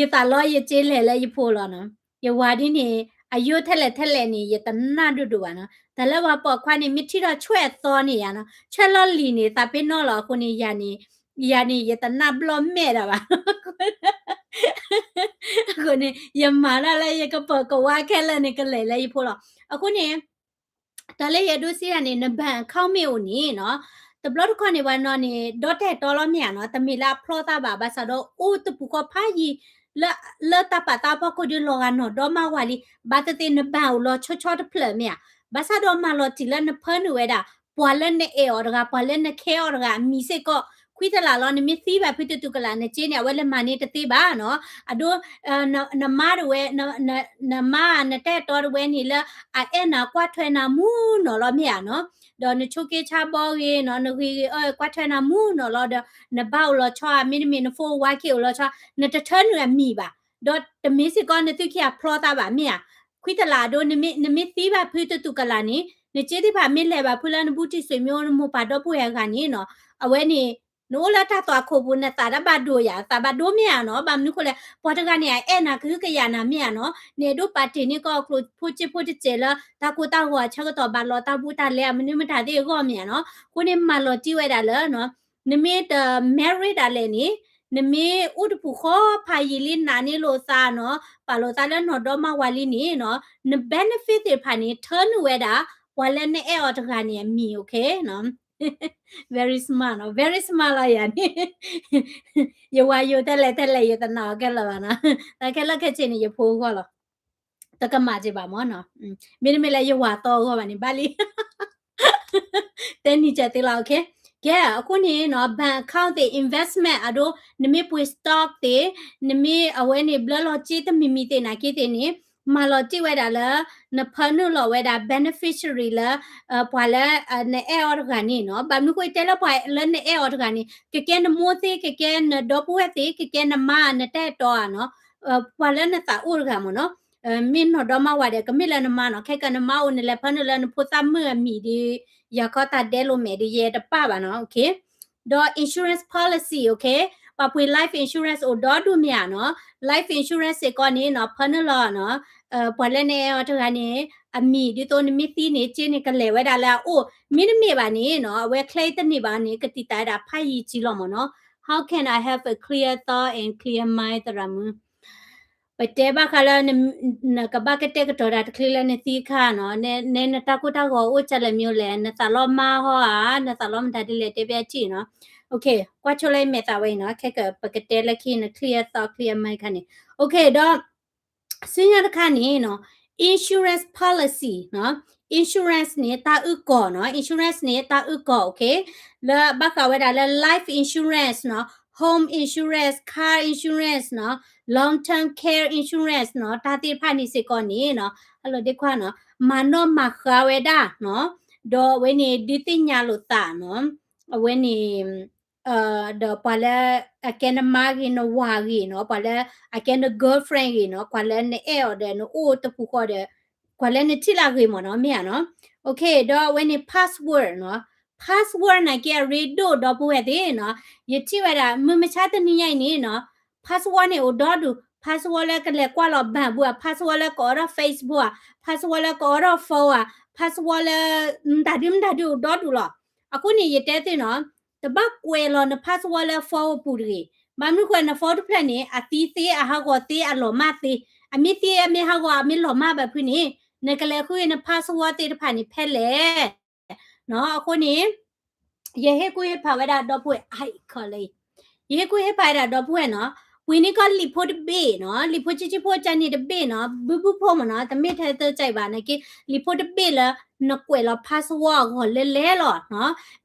ယသးလီယစ့လဲၤလၢယဖိလီၤနီၤ, ယဝၤဒ်န့ၣ် အယိထဲလဲၣ်ထဲလဲၣ်န့ၣ် ယတနာ်ဒိၣ်ဒိၣ်ဘၣ်နီၤ, တၢ်လၢပှၤပိာ်ခွါန့ၣ် မ့ၢ်ထံၣ်ထီၣ်ဆွဲၣ်အသီန့ၣ်ယၤနီၤ, ဆွဲၣ်လီၢ်လံၤန့ၣ် သးပ့ၤနီၣ်လီၤ, အဃိန့ၣ် ယၤန့ၣ် ယၤန့ၣ် ယတနာ်ဘျီၣ်မဲာ်ဒၣ်ဘၣ် အဃိန့ၣ် ယမၤတၢ်လၢယကပၢၤကဝါခဲလၢာ်န့ၣ် ကလဲၤလၢယဖိလီၤ, အဃိန့ၣ် တၢ်လၢယအဲၣ်ဒိးစံးတၢ်န့ၣ် န bank account မ့ၢ်အိၣ်န့ၣ်နီၤ, တဘျီတခီၣ်န့ၣ် ပှၤနီၤန့ၣ် ဒီတဲာ်တီလီၤမ့ၢ်ဧါနီၤ, တမ့ၢ်လၢအဖျီသးဘၣ်, ဘၣ်ဆၣ်ဒီးအိၣ်တပူၤဃီဖးယံၤ လၢ လၢတၢ်ပာ်သးဖီခိၣ်ဒီးလီၤဂာ်နီၢ်ဒီမါဝၤလံ, ဘၣ်သ့ၣ်သ့ၣ်န bank အိၣ်လီၤဆီဆီတဖျၢၣ်မ့ၢ်ဧါ, ဘၣ်ဆၣ်ဒီးမၤလီၤတံၢ်လၢနဖၢနုာ်ဝဲဒၣ် ပှၤလၢနအဲၣ်အီၤတဂၤ, ပှၤလၢနခဲအီၤတဂၤအမံၤစ့ၢ်ကီး, ခွံတလးလီၤ နမ့ၢ်သံဘၣ်ဖုတတူၢ်ကလာ် နစ့န့ၣ် အဝဲလဲၤမၤန့ၢ်တသ့ဘၣ်နီၤ, အဒိ နမါတဝဲ နမါနတဲာ်တီတဝဲန့ၣ်လၢ အအဲၣ်နၤကွၢ်ထွဲနၤမူနီၢ်လီၤမ့ၢ်ဧါနီၤ, ဒီးနဆိးက့ဆါဘီဂ့ၤနီၤ, နဂ့ၤဂ့ၤအီၣ်ကွၢ်ထွဲနၤမူနီၢ်လီၤဒီး နဘၣ်အိၣ်လီၤဆီဧါ, မ့တမ့ၢ်န phone ဝါခ့အိၣ်လီၤဆီ, နတထၢနုာ်အမံၤဘၣ်, ဒီးတမ့ၢ်စ့ၢ်ကီးနသုခံဂၤဖျီသးဘၣ်မ့ၢ်ဧါ, ခွံတလးအဒိ နမ့ၢ်သံဘၣ်ဖုတတူၢ်ကလာ်န့ၣ် နစ့သ့ၣ်တဖၣ်မ့ၢ်လဲၤဘၣ်ဖုလၢနဘူးတံၢ် ဆွေမျိုး နမိၢ်ပၢ်ဒီပုၢ်ဝဲၢ်အဂၤန့ၣ်နီၤ, အဝဲန့ၣ် နအိၣ်လၢတၢ်သွၣ်ခိၣ်ပူၤ နသးတဘၣ်ဒိယၤ, သးဘၣ်ဒိမ့ၢ်ဧါနီၤ, ဘၣ်မနုၤဃိလဲၣ်, ပှၤတဂၤန့ၣ် အအဲၣ်နၤကဟုကယာ်နၤမ့ၢ်ဧါနီၤ, နအဲၣ်ဒိးပာ်တ့ၢ်န့ၢ်ကီၢ်ကျိၣ်ဖိစ့ဖိတစဲးလၢ တၢ်ကိၢ်တၢ်ဂီၤအဆၢကတီၢ် ဘၣ်လီၤတၢ်ဘူးတၢ်လဲအမနုၤမတၤသ့ၣ်အဂီၢ်မ့ၢ်ဧါနီၤ, အဃိန့ၣ်မၤလီၤတံၢ်ဝဲဒၣ်လၢ နမ့ၢ်တ married ဒၣ်လဲာ်န့ၣ် နမ့ၢ်အိၣ်တပူၤဃီဖးယံာ်လံနာ်န့ၢ်လိာ်သးနီၤ, ပာ်လိာ်သးလၢနီၢ်ဒီမါဝၤလံန့ၣ်နီၤ, န benefit သ့ၣ်တဖၣ်န့ၣ် ထၢနုာ်ဝဲဒၣ် ပှၤလၢနအဲၣ်အီၤတဂၤန့ၣ်အမံၤ okay နီၤ very smart နီၤ, very smart လီၤယၤန့ၣ်, ယဝၤယိၤထဲလဲၣ်ထဲလဲၣ် ယတနာ်အီၤခဲလၢာ်ဘၣ်နီၤ, တၢ်ခဲလၢာ်ခဲဆ့န့ၣ် ယဖိအဂီၢ်လီၤ, တကမၣ်က့ၤဘၣ်မ့ၢ်နီၤ, မ့တမ့ၢ်လၢယဝၤသီအဂီၢ်ဘၣ်န့ၣ် ဘၣ်လံ တဲနံၤကဲသ့လီၤ, okay, ကဲ အဃိန့ၣ်နီၤ bank account သ့ၣ် investment အဒိ နမ့ၢ်ပှ့ၤ stock သ့ၣ် နမ့ၢ်အဝဲန့ၣ် ဘျၢလီၤစ့တမံၤမံၤသ့ၣ်နာ်က့သ့ၣ်န့ၣ် မၤလီၤတံၢ်ဝဲဒၣ်လၢ နဖၢနုာ်လီၤဝဲဒၣ် beneficiary လၢ ပှၤလၢ နအဲၣ်အီၤတဂၤန့ၣ်နီၤ, ဘၣ်မနုၤဃိတဲလၢပှၤလၢနအဲၣ်အီၤတဂၤန့ၣ် ကကဲနမိၢ်သ့ၣ် ကကဲနဒီပုၢ်ဝဲၢ်သ့ၣ် ကကဲနမါ နတၢ်အဲၣ်တီဧါနီၤ, ပှၤလၢနသးအိၣ်တဂၤမ့ၢ်နီၤ, မ့ၢ်နီၢ်ဒီမါဝၤဒီး ကမ့ၢ်လၢနမါနီၤ, ခဲကနမါအိၣ် နလဲၤဖၢနုာ်လၢနဖိသၣ်မုၣ်အမံၤဒီး ယၤခီတၢ်ဒဲလိာ်မဲာ်ဒီး ယဲတပၣ်ဘၣ်နီၤ, okay, ဒီး insurance policy, okay, ပှၤပှ့ၤ life insurance အိၣ်ဒီဒူၣ်မ့ၢ်ဧါနီၤ, life insurance စ့ၢ်ကီးန့ၣ်နီၤ ဖၢနုာ်လီၤနီၤ, ပှၤလၢနအဲၣ်အီၤတဂၤန့ၣ် အမံၤဒ်သိးနမ့ၢ်သံန့ၣ် စ့န့ၣ်ကလဲၤဝဲဒၣ်လၢအအိၣ်, မ့တမ့ၢ်ဘၣ်န့ၣ်နီၤ အဝဲ claim တန့ၢ်ဘၣ်န့ၣ် ကတံာ်တာ်ဝဲဒၣ်ဖးယံာ်ကံလီၤမ့ၢ်နီၤ, how can I have a clear thought and clear mind သရၣ်မုၣ် ပတဲဘၣ်ဃးလၢ နကဘၣ်ကတဲာ်ကတီၤတၢ်တချ့လၢနသံအခါနီၤ, နဲနတၢ်ကိၢ်တၢ်ဂီၤအိၣ်ကလဲၣ်မ့ၢ်လဲၣ်, နသးလီမါဟီဧါ, နသးလီမတၤဒ်လဲၣ် တဲဘၣ်ထံၣ်နီၤ, okay, ကွၢ်ဆိလၢယမဲာ်သးဝဲအံၤနီၤ, ခဲကပကတဲလၢခံ န clear thought clear mind ခါန့ၣ်, okay, ဒီး ဆူညါတခါန့ၣ်နီၤ insurance policy နီၤ, insurance န့ၣ် တၢ်အုၣ်ကီၤနီၤ, insurance န့ၣ် တၢ်အုၣ်ကီၤ okay, လၢဘၣ်ဃးဝဲဒၣ်လၢ life insurance နီၤ, home insurance, car insurance နီၤ, long term care insurance နီၤ, တၢ်သ့ၣ်တဖၣ်န့ၣ်စ့ၢ်ကီးန့ၣ်နီၤ, အလီၤဒ့ခွါနီၤ, မၤနီၣ်မၤဃါဝဲဒၣ်နီၤ, ဒီးအဝဲန့ၣ် ဒုးသ့ၣ်ညါလိာ်သးနီၤ, အဝဲန့ၣ် ဒီးပှၤလၢအကဲနမါဂ့ၤ နဝၤဂ့ၤနီၤ, ပှၤလၢအကဲန girlfriend ဂ့ၤနီၤ, ပှၤလၢနအဲၣ်အီၤဒီး နအိၣ်တပူၤဃီဒီး ပှၤလၢနထံၣ်လၢအဂ့ၤမ့ၢ်နီၤ, မ့ၢ်ဧါနီၤ, okay, ဒီးအဝဲန့ၣ် password နီၤ, password နာ်က့ အရ့ဒိၣ်ဒီပုၢ်ဝဲၢ်သ့ၣ်နီၤ, ယထံၣ်ဝဲဒၣ် မုၢ်မဆါတနံၤညါအံၤန့ၣ်နီၤ, password န့ၣ်အိၣ်ဒီဒူၣ်, password လၢကလဲၤကွၢ်လီၤဘၣ်ဘူဧါ, password လၢကအိးထီၣ် Facebook ဧါ, password လၢကအိးထီၣ် phone ဧါ, password လၢ မတၤဒုမတၤဒုအိၣ်ဒီဒူၣ်လီၤ, အဃိန့ၣ် ယတဲသုနီၤ, တဘၣ်ကွဲးလီၤန password လၢ phone အပူၤတဂ့ၤ, ဘၣ်မနုၤဃိ န phone တဖျၢၣ်န့ၣ် အသံသ့ အဟးဂီၤသ့ အလီၤမၢ်သ့, အမ့ၢ်သံ အမ့ၢ်ဟးဂီၤ အမ့ၢ်လီၤမၢ်ဘၣ်ဖုန့ၣ် နကလဲၤဃုန password သ့ၣ်တဖၣ်န့ၣ်ဖဲလဲၣ်, အဃိန့ၣ် ယဟ့ၣ်ကူၣ်ဟ့ၣ်ဖးဝဲဒၣ်ဒီပုၢ်ဝဲၢ် I call လၢ ယဟ့ၣ်ကူၣ်ဟ့ၣ်ဖးဝဲဒၣ်ဒီပုၢ်ဝဲၢ်နီၤ, ဝံၤန့ၣ်ကီးလံာ်ဖိတဘ့ၣ်နီၤ, လံာ်ဖိဆံးဆံးဖိကန့ၣ်တဘ့ၣ်နီၤ, ဘုဘုဖိမ့ၢ်နီၤ, တမ့ၢ်ထဲသိကဘၣ်နာ်က့, လံာ်ဖိတဘ့ၣ်လၢ နကွဲးလီၤ password အဂီၢ်လဲလဲလီၤ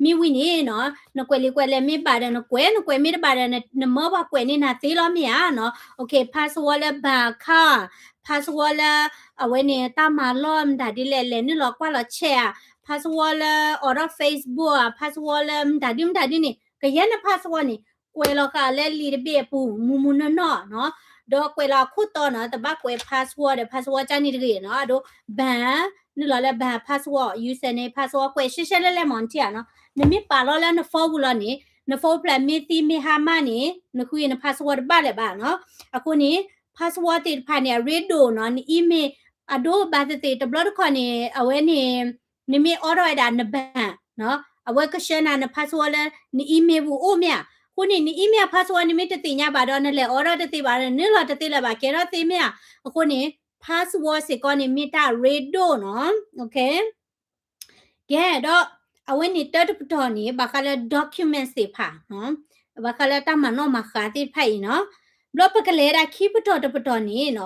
နီၤ, မ့ၢ်ဝံၤန့ၣ်နီၤ, နကွဲးလံာ်ကွဲးလဲၢ်မ့ၢ်ဘၣ်ဒီးနကွဲး, နကွဲးမ့ၢ်တဘၣ်ဒီး နမၢပှၤကွဲးန့ၢ်နၤသ့လီၤမ့ၢ်ဧါနီၤ, OK, password လၢ bank account, password လၢ အဝဲန့ၣ် တၢ်မၤလီၢ်မတၤဒ်လဲၣ် လဲၤနုာ်လီၤကွၢ်လီၤ check ဧါ, password လၢအိးထီၣ် Facebook ဧါ, password လၢမတၤဒ်မတၤဒ်န့ၣ်, ကယဲၢ်န password န့ၣ် ကွဲးလီၤဃာ်လၢလံာ်တဘ့ၣ်အပူၤ မူမူနီၢ်နီၢ်နီၤ, ဒီးကွဲးလီၤအခိၣ်တီနီၤ, တဘၣ်ကွဲး password ဒီး password ကန့ၣ်တဂ့ၤနီၤ, အဒိ bank, နုာ်လီၤလၢ bank password, username, password ကွဲးရှဲရှဲလဲၣ်လဲၣ်မ့ၢ်နထံၣ်ဧါနီၤ, နမ့ၢ်ပာ်လီၤလၢန phone ပူၤလီၤန့ၣ်, န phone ဖျၢၣ်မ့ၢ်သံမ့ၢ်ဟါမၢ်န့ၣ်, နဃုန password တဘၣ်လၢၤဘၣ်နီၤ, အဃိန့ၣ် password သ့ၣ်တဖၣ်န့ၣ် အရ့ဒိၣ်နီၤ, န email အဒိဘၣ်သ့ၣ်သ့ၣ် တဘျီတခီၣ်န့ၣ် အဝဲန့ၣ် နမ့ၢ်အိးထီၣ်ဝဲဒၣ်န bank နီၤ, အဝဲကဆှၢနၤန password လၢန email ပူၤအိၣ်မ့ၢ်ဧါ, အဃိန့ၣ် န email password နမ့ၢ်တသ့ၣ်ညါဘၣ်ဒီး နလဲၤအိးထီၣ်တသ့ဘၣ်ဒီး နုာ်လီၤတသ့လၢၤဘၣ် ကဲထီၣ်သ့မ့ၢ်ဧါ, အဃိန့ၣ် password စ့ၢ်ကီးန့ၣ်မ့ၢ်တၢ်ရ့ဒိၣ်နီၤ, OK ကဲဒီး အဝဲန့ၣ်တၢတပတီၢ်န့ၣ် ဘၣ်ဃးလၢ documents သ့ၣ်တဖၣ်, ဘၣ်ဃးလၢတၢ်မၤနီၣ်မၤဃါသ့ၣ်တဖၣ်အံၤနီၤ, ဘျီပကလဲၤဒၣ်ခံပတီၢ်တပတီၢ်န့ၣ်နီၤ,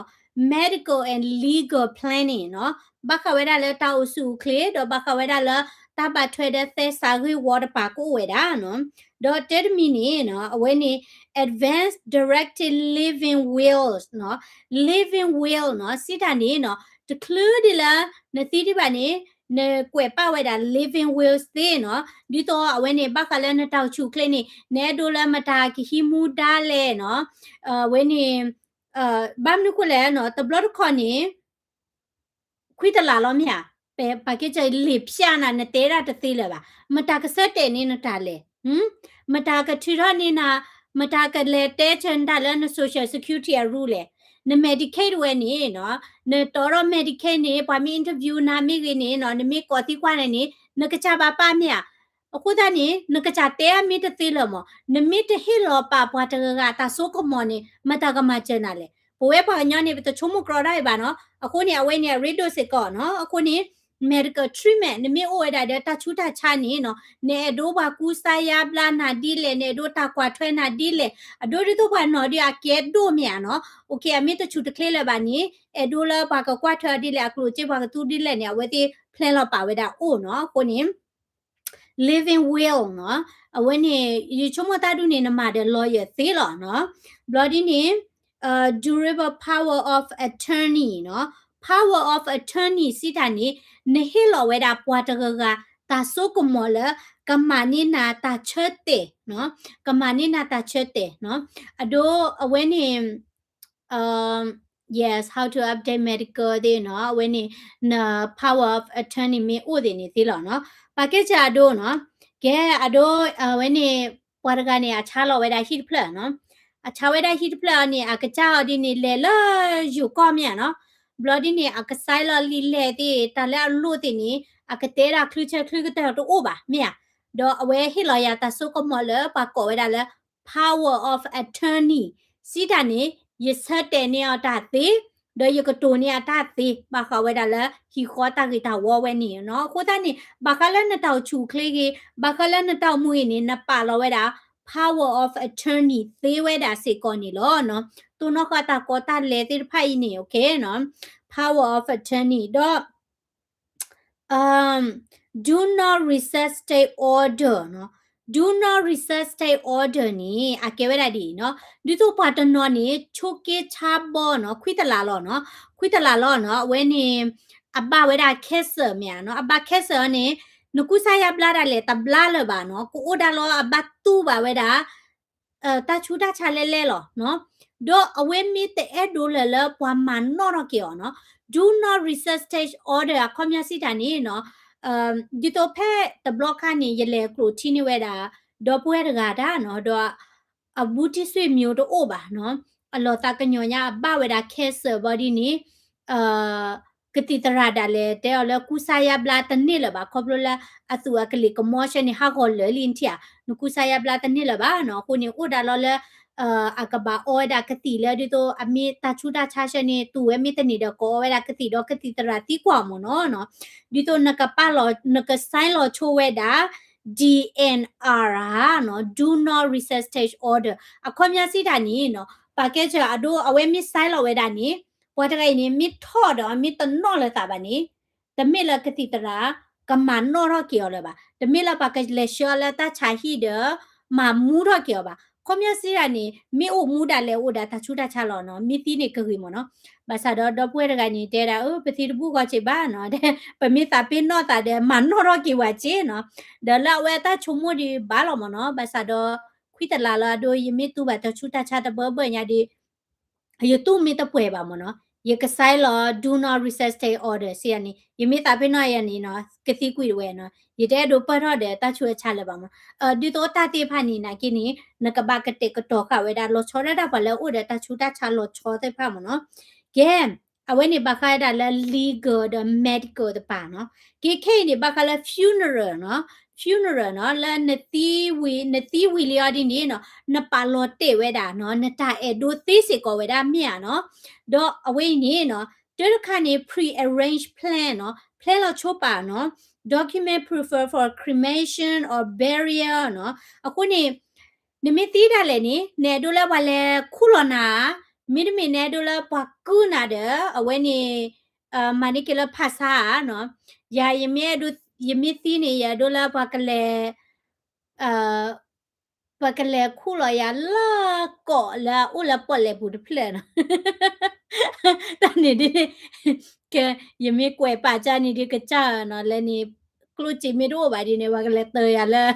medical and legal planning နီၤ, ဘၣ်ဃးဝဲဒၣ်လၢတၢ်အိၣ်ဆူၣ်အိၣ်ချ့ ဒီးဘၣ်ဃးဝဲဒၣ်လၢတၢ်ဘၣ်ထွဲဒီးသဲစးဂ့ၢ်ဝီတပၤကအိၣ်ဝဲဒၣ်နီၤ, ဒီးတၢတမံၤန့ၣ်နီၤ, အဝဲန့ၣ် advance directed living wills နီၤ, living will နီၤ, စံးတၢ်န့ၣ်နီၤ, တချုးဒ်လၢ နသံဒံးဘၣ်န့ၣ် နကွဲးပာ်ဝဲဒၣ် living wills သ့နီၤ, ဒ်သိးအဝဲန့ၣ် ဘၣ်ဃးလၢနတၢ်အိၣ်ဆူၣ်အိၣ်ချ့န့ၣ် နအဲၣ်ဒိးလၢမတၤကဟံးမူဒါလဲၣ်နီၤ, အဝဲန့ၣ် ဘၣ်မနုၤဃိလဲၣ်နီၤ, တဘျီတခီၣ်န့ၣ် ခွံတလးလီၤမ့ၢ်ဧါ, ပပာ်ကဲစၢ်လံာ်ဖျါနၤ နတဲဒၣ်တသ့လၢၤဘၣ်, မတၤကဆၢတဲာ်န့ၢ်နတၢ်လဲၣ်, မတၤကထုးထီၣ်န့ၢ်နၤ, မတၤကလဲၤတဲဆၢနတၢ်လၢန social security အရူလဲၣ်, န Medicaid ဝဲန့ၣ်နီၤ, နတီၤထီၣ် Medicaid န့ၣ် ပှၤမ့ၢ် interview နၤမ့ၢ်ဂ့ၤန့ၣ်နီၤ, နမ့ၢ်ကိးသံကွၢ်နၤန့ၣ် နကစၢ်ဘၣ်ပာ်မ့ၢ်ဧါ, အဃိသတးန့ၣ် နကစၢ်တဲအမ့ၢ်တသ့လၢၤမး, နမ့ၢ်တဟ့ၣ်လီၤပာ်ပှၤတဂၤဂၤတၢ်စိကမီၤန့ၣ် မတၤကမၤစၢၤနၤလဲၣ်, ပဝဲပှၤကညီန့ၣ် ပတဆိကမိၣ်ကြီတၢ်အံၤဘၣ်နီၤ, အဃိန့ၣ် အဝဲန့ၣ်အရ့ဒိၣ်စ့ၢ်ကီးနီၤ, အဃိန့ၣ် medical treatment နမ့ၢ်အိၣ်ဝဲဒၣ်ဒီးတၢ်ဆူးတၢ်ဆါန့ၣ်နီၤ, နအဲၣ်ဒိးပှၤကူစါယါဘျါနၤဒ်လဲၣ်, နအဲၣ်ဒိးတၢ်ကွၢ်ထွဲနၤဒ်လဲၣ်, အဒိဒ်သိးပှၤနီၢ်ဒုးအကဲဒိၣ်မ့ၢ်ဧါနီၤ, OK အမ့ၢ်တဆူၣ်တချ့လၢၤဘၣ်န့ၣ် အဲၣ်ဒိးလၢပှၤကကွၢ်ထွဲအီၤဒ်လဲၣ်, အကျိၣ်စ့ပှၤကသူဒ်လဲၣ်န့ၣ် အဝဲသ့ၣ် plan လီၤပာ်ဝဲဒၣ်အိၣ်နီၤ, အဃိန့ၣ် living will နီၤ, အဝဲန့ၣ် ယဆိကမိၣ်သးဒုးန့ၣ် နမၤဒီး lawyer သ့လီၤနီၤ, ဘျီဒ်န့ၣ် durable power of attorney နီၤ, power of attorney စံးတၢ်န့ၣ် နဟ့ၣ်လီၤဝဲဒၣ်ပှၤတဂၤဂၤ တၢ်စိကမီၤလၢ ကမၤန့ၢ်နၤတၢ်ဆၢတဲာ်နီၤ, ကမၤန့ၢ်နၤတၢ်ဆၢတဲာ်နီၤ, အဒိ အဝဲန့ၣ် yes, how to update medical သ့ၣ်နီၤ, အဝဲန့ၣ် န power of attorney မ့ၢ်အိၣ်သ့ၣ်န့ၣ်သ့လီၤနီၤ, ပာ်ကဲစၢ်အဒိနီၤ, ကဲအဒိ အဝဲန့ၣ် ပှၤတဂၤန့ၣ် အဆါလီၤဝဲဒၣ်ဟံၣ်တဖျၢၣ်နီၤ, အဆါဝဲဒၣ်ဟံၣ်တဖျၢၣ်အီၤန့ၣ် အကစၢ်အီၤဒ်န့ၣ် လဲၤလၢယိၤကီၢ်မ့ၢ်ဧါနီၤ, ဘျီဒ်န့ၣ် အကစဲလီၤလံာ်လဲၢ်သ့ၣ် တၢ်လၢအလိၣ်သ့ၣ်န့ၣ် အကတဲဒၣ်ချုဆၢချုကတၢၢ်တအိၣ်ဘၣ်မ့ၢ်ဧါ, ဒီးအဝဲဟ့ၣ်လီၤယၤတၢ်စိကမီၤလၢပှၤကိးဝဲဒၣ်လၢ power of attorney စံးတၢ်န့ၣ် ယဆၢတဲာ်န့ၢ်အီၤတၢ်သ့, ဒီးယကတိၤန့ၢ်အတၢ်သ့ ဘၣ်ဃးဝဲဒၣ်လၢဟံၣ်ဃီတၢ်ဂ့ၢ်တၢ်ဝီဝဲန့ၣ်နီၤ, အဃိသတးန့ၣ် ဘၣ်ဃးလၢနတၢ်အိၣ်ဆူၣ်အိၣ်ချ့ဂ့ၤ, ဘၣ်ဃးလၢနတၢ်အိၣ်မူဂ့ၤန့ၣ် နပာ်လီၤဝဲဒၣ် power of attorney သ့ဝဲဒၣ်စ့ၢ်ကီးန့ၣ်လီၤ. တိၢ်နီၣ်ဃာ်တၢ်ကီတၢ်လဲသ့ၣ်တဖၣ်အံၤန့ၣ် okay နီၤ, power of attorney ဒီး do not resuscitate order နီၤ, do not resuscitate order န့ၣ် အကဲဝဲဒၣ်ဒ်အံၤနီၤ, ဒ်သိးပှၤတနီၤန့ၣ် ဆိးက့ဆါဘီနီၤ, ခွံတလးလီၤနီၤ, ခွံတလးလီၤနီၤ, အဝဲန့ၣ် အဘၣ်ဝဲဒၣ် cancer မ့ၢ်ဧါနီၤ, အဘၣ် cancer န့ၣ် နကူစါယါဘျါဒၣ်လဲာ် တဘျါလၢၤဘၣ်နီၤ, ကအိၣ်ဒၣ်လီၤအဘၣ်တူၢ်ဘၣ်ဝဲဒၣ် တၢ်ဆူးတၢ်ဆါလဲလဲလီၤနီၤ, ဒီးအဝဲမ့ၢ်တအဲၣ်ဒိးလၢၤလၢပှၤမၤနီၣ်ထီၣ်က့ၤအီၤနီၤ, do not resuscitate order အခီပညီစံးတၢ်န့ၣ်နီၤ, ဒ်သိးဖဲတဘျီခါန့ၣ် ယလဲၤကျိးထံန့ၢ်ဝဲဒၣ် ဒီပုၢ်ဝဲၢ်တဂၤတၢ်နီၤ, ဒီးအဘူးတံၢ်ဆွေမျိုးတအိၣ်ဘၣ်နီၤ, အလီၤသးကညီၤညါအဘၣ်ဝဲဒၣ် cancer ဘီဒ်န့ၣ် ကသံၣ်သရၣ်ဒၣ်လဲာ်တဲအီၤလၢကူစါယါဘျါတန့ၢ်လၢၤဘၣ်, ခီဖျိလၢအသူၣ်အကလံၤကမီဆၢန့ၣ် ဟးဂီၤလၢာ်လံနထံၣ်ဧါ, နကူစါယါဘျါတန့ၢ်လၢၤဘၣ်နီၤ, အဃိန့ၣ် အိၣ်ဒၣ်လီၤလၢ အကဘၣ်အီဝဲဒၣ်ကသံၣ်လၢဒ်သိးအမ့ၢ်တၢ်ဆူးတၢ်ဆါဆၢန့ၣ် သူၣ်ဝဲမ့ၢ်တန့ၢ်ဒီးကအီဝဲဒၣ်ကသံၣ်ဒီးကသံၣ်သရၣ်သံကွၢ်မ့ၢ်နီၤ, ဒ်သိးနကပာ်လီၤ နက sign လီၤဆိဝဲဒၣ် DNR နီၤ, Do Not Resuscitate Order အခီပညီစံးတၢ်န့ၣ်နီၤ, ပာ်ကဲစၢၤအဒိ အဝဲမ့ၢ် sign လီၤဝဲဒၣ်န့ၣ် ပှၤတဂၤအံၤန့ၣ် မ့ၢ်ထီၣ်ဒီး မ့ၢ်တနီၣ်လၢၤသးဘၣ်န့ၣ် တမ့ၢ်လၢကသံၣ်သရၣ် ကမၤနီၣ်ထီၣ်က့ၤအီၤလၢၤဘၣ်, တမ့ၢ်လၢပှၤကလဲၤဆှၢအီၤလၢတၢ်ဆါဟံၣ်ဒီး မၤမူထီၣ်က့ၤအီၤဘၣ်. အခီပညီစံးတၢ်န့ၣ် မ့ၢ်အိၣ်မူဒၣ်လဲာ်အိၣ်ဒီးတၢ်ဆူးတၢ်ဆါလီၤနီၤ, မ့ၢ်သံန့ၣ်ကဂ့ၤမ့ၢ်နီၤ. ဘၣ်ဆၣ်ဒီး ဒီပုၢ်ဝဲၢ်တဂၤန့ၣ် တဲဒၣ် အၢ ပသံတဘူၣ်ဂီၤစ့ၢ်ဘၣ်နီၤ, ပမ့ၢ်သးပ့ၤနီၣ်သးဒီး မၤနီၣ်ထီၣ်က့ၤဝဲစ့ၢ်နီၤ. ဒီးလၢအဝဲအတၢ်ဆိကမိၣ်ဒံးဘၣ်လီၤမ့ၢ်နီၤ, ဘၣ်ဆၣ်ဒီး ခွံတလါလၢအဒိ ယမ့ၢ်တူၢ်ဘၣ်တၢ်ဆူးတၢ်ဆါတဘၢဘၢညါဒီး ယတူၢ်မ့ၢ်တပှဲၤဘၣ်မ့ၢ်နီၤ, ယက sign လီၤ Do Not Resuscitate Order စံးယၤန့ၣ် ယမ့ၢ်သးပ့ၤနီၣ်ယၤန့ၣ်နီၤ ကသံကွံာ်တဝဲနီၤ, ယတအဲၣ်ဒိးပၢၢ်ထီၣ်ဒီးတၢ်ဆူးတၢ်ဆါလၢၤဘၣ်မ့ၢ်. ဒ်သိးတၢ်သ့ၣ်တဖၣ်န့ၣ်နာ်က့န့ၣ် နကဘၣ်ကတဲာ်ကတီၤဃာ်ဝဲဒၣ် လီၤဆီဒၣ်တၢ်ပှၤလၢအအိၣ်ဒီးတၢ်ဆူးတၢ်ဆါလီၤဆီသ့ၣ်တဖၣ်မ့ၢ်နီၤ. ကဲ အဝဲန့ၣ်ဘၣ်ဃးဝဲဒၣ်လၢ legal ဒီး medical တပၤနီၤ. ကဲခဲအံၤန့ၣ် ဘၣ်ဃးလၢ funeral နီၤ, funeral နီၤ, လၢနသံဝံၤ နသံဝံၤလံအီၤဒ်န့ၣ်နီၤ နပာ်လီၤတဲာ်ဝဲဒၣ်နီၤ နတၢ်အဲၣ်ဒိးသ့စ့ၢ်ကီးဝဲဒၣ်မ့ၢ်ဧါနီၤ. ဒီးအဝဲအံၤန့ၣ်နီၤ တၢ်တခါန့ၣ် pre-arranged plan နီၤ, plan လီၤဆိပာ်နီၤ, document preferred for cremation or burial နီၤ. အဃိန့ၣ် နမ့ၢ်သံဒၣ်လဲာ်န့ၣ် နအဲၣ်ဒိးလၢပှၤလဲၤခူၣ်လီၤနၤ, မ့တမ့ၢ်နအဲၣ်ဒိးလၢပှၤကုၢ်နၤဒီး အဝဲန့ၣ် မၤန့ၢ်က့ၤလၢဖၣ်ဆါဧါနီၤ. ယၤ ယမ့ၢ်သံန့ၣ် ယအဲၣ်ဒိးလၢပှၤကလဲၤ ပှၤကလဲၤခူၣ်လီၤယၤလၢကီးလၢအအိၣ်လၢပီၣ်လဲၣ်ပူၤတဖျၢၣ်နီၤ. တၢ်န့ၣ်ဒ်န့ၣ် က ယမ့ၢ်ကွဲးပာ်ကၢ်န့ၣ်ဒ်ကစၢ်ဧါနီၤ လၢန့ၣ် ကျိၣ်စ့မ့ၢ်တအိၣ်ဘၣ်ဒ်န့ၣ် ပှၤကလဲၤတၢၤယၤလၢ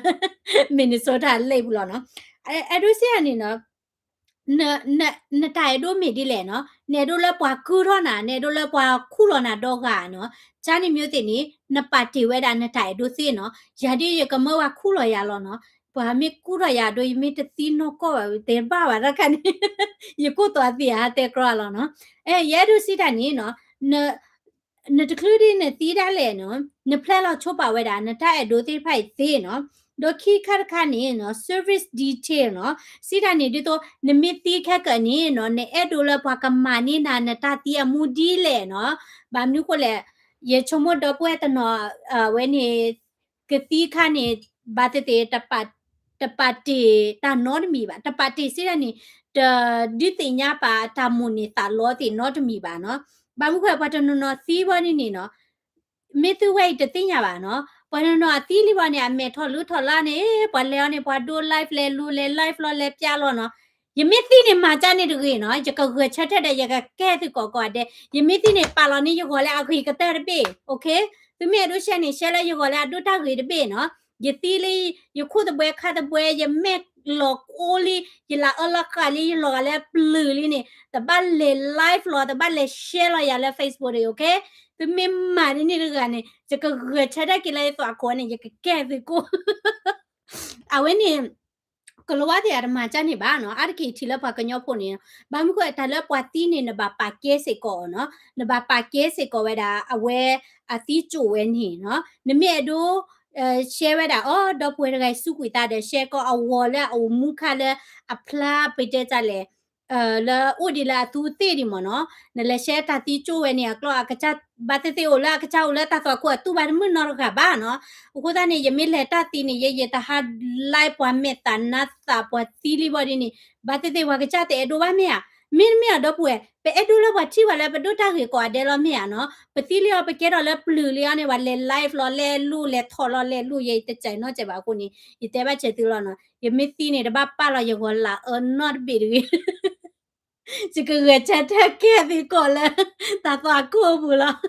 Minnesota လ့ၣ်ပူၤလီၤနီၤ. အဲၣ်ဒိးစံးယၤန့ၣ်နီၤ နတၢ်အဲၣ်ဒိးမ့ၢ်ဒ်လဲၣ်နီၤ, နအဲၣ်ဒိးလၢပှၤကုၢ်ထီၣ်နၤ, နအဲၣ်ဒိးလၢပှၤခူၣ်လီၤနၤဒီဂၤနီၤ, ကန့ၣ်မ့ၢ်သ့ၣ်န့ၣ် နပာ်တ့ၢ်ဝဲဒၣ်နတၢ်အဲၣ်ဒိးသ့နီၤ. ယၤဒ်ယကမၢဝဲခူၣ်လီၤယၤလီၤနီၤ, ပှၤမ့ၢ်ကူၣ်ထီၣ်ယၤဒီး ယမ့ၢ်တသံနီၢ်ကီၢ်ဘၣ် တဲဘၣ်ဝဲတၢ်ခါန့ၣ် ယကိၢ်သီသံအါတဲကြီလီၤနီၤ. အဲ ယအဲၣ်ဒိးစံးတၢ်န့ၣ်နီၤ နတချုးဒ်နသံဒၣ်လဲာ်နီၤ န plan လီၤဆိပာ်ဝဲဒၣ် နတၢ်အဲၣ်ဒိးသ့ၣ်တဖၣ်အံၤသ့နီၤ. ဒီးခံခါတခါန့ၣ်နီၤ service detail နီၤ စံးတၢ်န့ၣ် ဒ်သိး နမ့ၢ်သံခဲကၢန့ၣ်နီၤ နအဲၣ်ဒိးလၢပှၤကမၤန့ၢ်နၤ နတၢ်သံအမူဒ်လဲၣ်နီၤ. ဘၣ်မနုၤဃိလဲၣ် ယဆိကမိၣ်ဒီပုၢ်ဝဲၢ်တနီၤ ဝဲန့ၣ် ကသံခါန့ၣ် ဘၣ်သ့ၣ်သ့ၣ် တပာ်တ့ၢ်တၢ်နီတမံၤဘၣ်. တပာ်တ့ၢ်စံးတၢ်န့ၣ် တဒုးသ့ၣ်ညါပာ်တၢ်မိၣ်န့ၢ်သးလီသ့ၣ်နီတမံၤဘၣ်နီၤ. ဘၣ်မနုၤဃိပှၤတနီၤနီၤသံဘီန့ၣ်န့ၣ်နီၤ မ့ၢ်သုဝဲအံၤတသ့ၣ်ညါဘၣ်နီၤ. ပှၤတနီၤနီၤအသံလံဘီန့ၣ် အမဲာ်ထီၣ်လူထီၣ်လါန့ၣ် ပှၤလဲၤအီၤန့ၣ် ပှၤဒိ live လဲၤလူၤလဲၤ live လီၤလဲၤပျါလီၤနီၤ. ယမ့ၢ်သံန့ၣ်မၤကၢ်န့ၣ်တဂ့ၤနီၤ, ယကဂဲၤဆၢထၢၣ်ဒီး ယကကဲသုကိးကိးဂၤဒဲး. ယမ့ၢ်သံန့ၣ် ပာ်လီၤန့ၢ်ယဂီၤလၢအဂ့ၤကတၢၢ်တဘ့ၣ်, OK? သုမ့ၢ်အဲၣ်ဒိး share န့ၣ် share လၢယဂီၤလၢအဒိၣ်တၢ်ဂ့ၤတဘ့ၣ်နီၤ. ယသံလံ, ယခိၣ်သဘှဲခါသဘှဲ, ယမဲာ်လီၤကိလံ, ယလၢအၢလီၤဃာ်လံ, ယလီၤဂာ်လၢပျုၤလံန့ၣ် တဘၣ်လဲၤ live လီၤ, တဘၣ်လဲၤ share လီၤယၤလၢ Facebook တဂ့ၤ, OK? သုမ့ၢ်မၤဒ်န့ၣ်တဂၤန့ၣ် ယကဂဲၤဆၢထၢၣ်က့ၤလၢယသွဲၣ်ခိၣ်န့ၣ် ယကကဲသုကိၣ် အဝဲန့ၣ် ကလီၤဝါသ့ၣ်အတမၤကၢ်န့ၣ်ဘၣ်နီၤ. အါတက့ၢ်ထံၣ်လၢပှၤကညီဖိန့ၣ် ဘၣ်မနုၤဃိတၢ်လၢပှၤသံန့ၣ် နဘၣ်ပာ်ကဲစ့ၢ်ကီးနီၤ, နဘၣ်ပာ်ကဲစ့ၢ်ကီးဝဲဒၣ် အဝဲအသံကၠိၣ်ဝဲန့ၣ်နီၤ. နမ့ၢ်အဲၣ်ဒိး share ဝဲဒၣ်အီၤ ဒီပုၢ်ဝဲၢ်တဂၤအံၤစူးကွံာ်သးဒီး share ကီးအဂီၤလၢအအိၣ်မူခါလၢအဖျါပတဲတၢ်လဲၣ် လၢအိၣ်ဒံးလၢအသူသ့ၣ်ဒံးမ့ၢ်နီၤ, နလဲၤ share တၢ်သံကၠိၣ်ဝဲန့ၣ် အကျီၢ်အကစၢ် ဘၣ်သ့ၣ်သ့ၣ်အိၣ်လၢအကစၢ်အိၣ်လၢတၢ်သွဲၣ်ခိၣ်အတူၢ်ဘၣ်တမုၣ်နီတဂၤဘၣ်နီၤ. အဃိသတးန့ၣ် ယမ့ၢ်လဲၤတၢ်သံန့ၣ် ယ ယတဟး live ပှၤမဲာ်သၣ်နါသၣ်ပှၤသံလံဘီဒ်န့ၣ် ဘၣ်သ့ၣ်သ့ၣ်ပှၤကစၢ်တအဲၣ်ဒိးဘၣ်မ့ၢ်ဧါ. မ့တမ့ၢ်အီၤဒီပုၢ်ဝဲၢ် ပအဲၣ်ဒိးလၢပှၤထံၣ်ပှၤလၢပဒိၣ်တၢ်ဂ့ၤကိးဂၤဒဲးလီၤမ့ၢ်ဧါနီၤ. ပသံလံအီၤ ပကဲထီၣ်လၢပျုၤလံအီၤန့ၣ် ပှၤလဲၤ live လီၤလဲၤလူၤလဲၤထီၣ်လီၤလဲၤလူၤ ယတစဲးနီတစဲးဘၣ်အဃိန့ၣ် ယတဲဘၣ်စဲးသုလီၤနီၤ. ယမ့ၢ်သံန့ၣ် တဘၣ်ပာ်လီၤယဂီၤလၢအၢနီတဘ့ၣ်တဂ့ၤ ယကဂဲၤဆၢထၢၣ်ကဲသုကိးလၢ တၢ်သွဲၣ်ခိၣ်အပူၤလီၤ.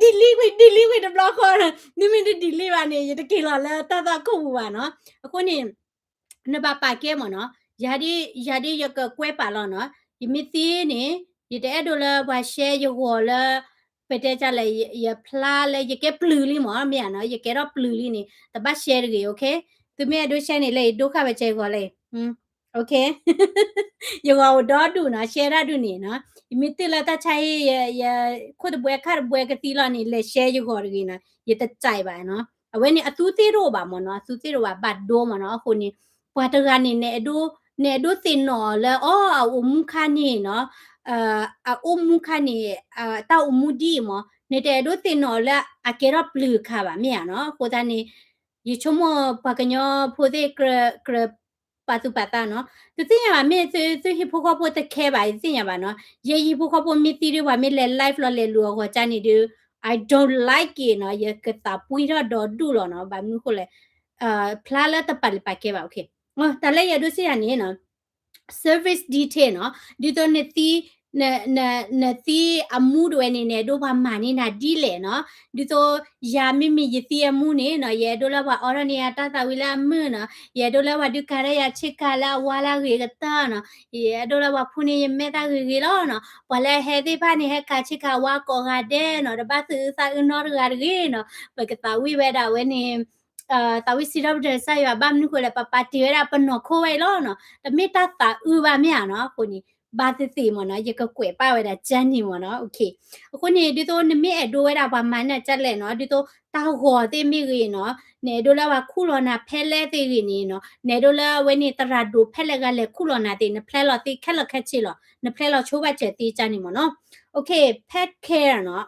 delete ကွံာ် delete ကွံာ်တဘျီဃီ, မ့မ့ၢ်တ delete ဘၣ်န့ၣ် ယတက့ၤလီၤလၢတၢ်သွဲၣ်ခိၣ်ပူၤဘၣ်နီၤ. အဃိန့ၣ် နဘၣ်ပာ်ကဲမ့ၢ်နီၤ. ယၤဒ် ယၤဒ်ယကကွဲးပာ်လီၤနီၤ. ယမ့ၢ်သံန့ၣ် ယတအဲၣ်ဒိးလၢပှၤ share ယဂီၤလၢ ပတဲတၢ်လဲၣ် ယဖျါလၢယကဲပျုၤလံမ့ၢ် မ့ၢ်ဧါနီၤ, ယကဲထီၣ်ပျုၤလံန့ၣ် တဘၣ် share တဂ့ၤ, OK? သုမ့ၢ်အဲၣ်ဒိး share န့ၣ် လၢယဒိဃာ်ဝဲကဲယဂီၤလံ, OK? ယဂီၤအိၣ်ဒီဒူၣ်နီၤ, share တၢ်ဒူၣ်န့ၣ်နီၤ, ယမ့ၢ်တ့ၢ်လၢတၢ်ဆါဟံၣ် ယခိၣ်တဘှဲခါတဘှဲကသံလီၤန့ၣ် လဲၤ share ယဂီၤတဂ့ၤနီၤ, ယတစဲးဘၣ်နီၤ, အဝဲန့ၣ်အသူသ့ၣ်တအိၣ်ဘၣ်မ့ၢ်နီၤ, အသူသ့ၣ်တအိၣ်ဘၣ် ဘၣ်ဒိမ့ၢ်နီၤ, အဃိန့ၣ် ပှၤတဂၤန့ၣ် နအဲၣ်ဒိးသ့ၣ်နီၣ်လၢ အီ အအိၣ်မူခါန့ၣ်နီၤ, အအိၣ်မူခါန့ၣ် တၢ်အိၣ်မူဒ်အံၤမး နတအဲၣ်ဒိးသ့ၣ်နီၣ်လၢအကဲထီၣ်ပျုၤခါဘၣ်မ့ၢ်ဧါနီၤ. အဃိသတးန့ၣ် ယဆိကမိၣ်ပှၤကညီဖိသ့ၣ် ကြၢး ကြၢးပာ်သူၣ်ပာ်သးနီၤ. တသ့ၣ်ညါဘၣ် မ့ၢ်သု သုဟံၣ်ဖိဃီဖိတခဲဘၣ် ယတသ့ၣ်ညါဘၣ်နီၤ. ယဲယဟံၣ်ဖိဃီဖိမ့ၢ်သံဒုး ပှၤမ့ၢ်လဲၤ live လီၤလဲၤလူၤအဂီၢ်ကၢ်န့ၣ်ဒုး I don't like it နီၤ. ယကသးပှံၢ်ထီၣ်ဒီဒူၣ်လီၤနီၤ. ဘၣ်မနုၤဃိလဲၣ် ဖျါလၢတပာ်လုၢ်ပာ်ကဲဘၣ် တၢ်လၢယအဲၣ်ဒိးစံးယၤန့ၣ်နီၤ service detail နီၤ. ဒ်သိးနသံ နသံအမူတဝဲန့ၣ် နအဲၣ်ဒိးပှၤမၤန့ၢ်နၤဒ်လဲၣ်နီၤ. ဒ်သိးယၤမ့မ့ၢ်ယသံအမူန့ၣ်နီၤ ယအဲၣ်ဒိးလၢပှၤအိးထီၣ်န့ၢ်ယၤတၢ်သးဝံၣ်လၢအမုာ်နီၤ. ယအဲၣ်ဒိးလၢပှၤဒုးကၤထီၣ်ယၤဆ့ကၤလၢအဝါလၢအဂ့ၤကတၢၢ်နီၤ. ယအဲၣ်ဒိးလၢပှၤဖူန့ၢ်ယမဲာ်တၢ်ဂ့ၤဂ့ၤလီၤနီၤ. ပှၤလၢအဟဲသ့ၣ်တဖၣ်န့ၣ် ဟဲကၤဆ့ကၤဝါကိးဂၤဒဲးနီၤ. တဘၣ်သုးအုးသးအုးနီတဂၤတဂ့ၤနီၤ. ပကသးဝံၣ်ဝဲဒၣ်ဝဲန့ၣ် သးဝံၣ်စံးထီၣ်ပတြၢၤကစၢ်ယွၤ ဘၣ်မနုၤဃိလဲၣ် ပပာ်တ့ၢ်ဝဲဒၣ်ပနီၢ်ခိဝဲအံၤလီၤနီၤ. တမ့ၢ်တၢ်သးအုးဘၣ်မ့ၢ်ဧါနီၤ. အဃိန့ၣ် ဘၣ်သ့ၣ်သ့ၣ်မ့ၢ်နီၤ ယကကွဲးပာ်ဝဲဒၣ်ကၢ်န့ၣ်မ့ၢ်နီၤ. အဃိန့ၣ် ဒ်သိးနမ့ၢ်အဲၣ်ဒိးဝဲဒၣ်ပှၤမၤန့ၢ်နၤဒ်လဲၣ်နီၤ ဒ်သိးတၢ်ဂီၤသ့ၣ်မ့ၢ်ဂ့ၤနီၤ နအဲၣ်ဒိးလၢပှၤခူၣ်လီၤနၤဖဲလဲၣ်သ့ၣ်ဂ့ၤန့ၣ်နီၤ နအဲၣ်ဒိးလၢအဝဲန့ၣ် သရၣ်ဒိၣ်ဖဲလဲၣ်ဂၤလဲၤခူၣ်လီၤနၤသ့ၣ် နဖျဲလီၤသ့ခဲလၢာ်ခဲဆ့လီၤ. နဖျဲလီၤဆိဘၣ်စၢၤသ့ကၢ်န့ၣ်မ့ၢ်နီၤ. Okay, pet care နီၤ.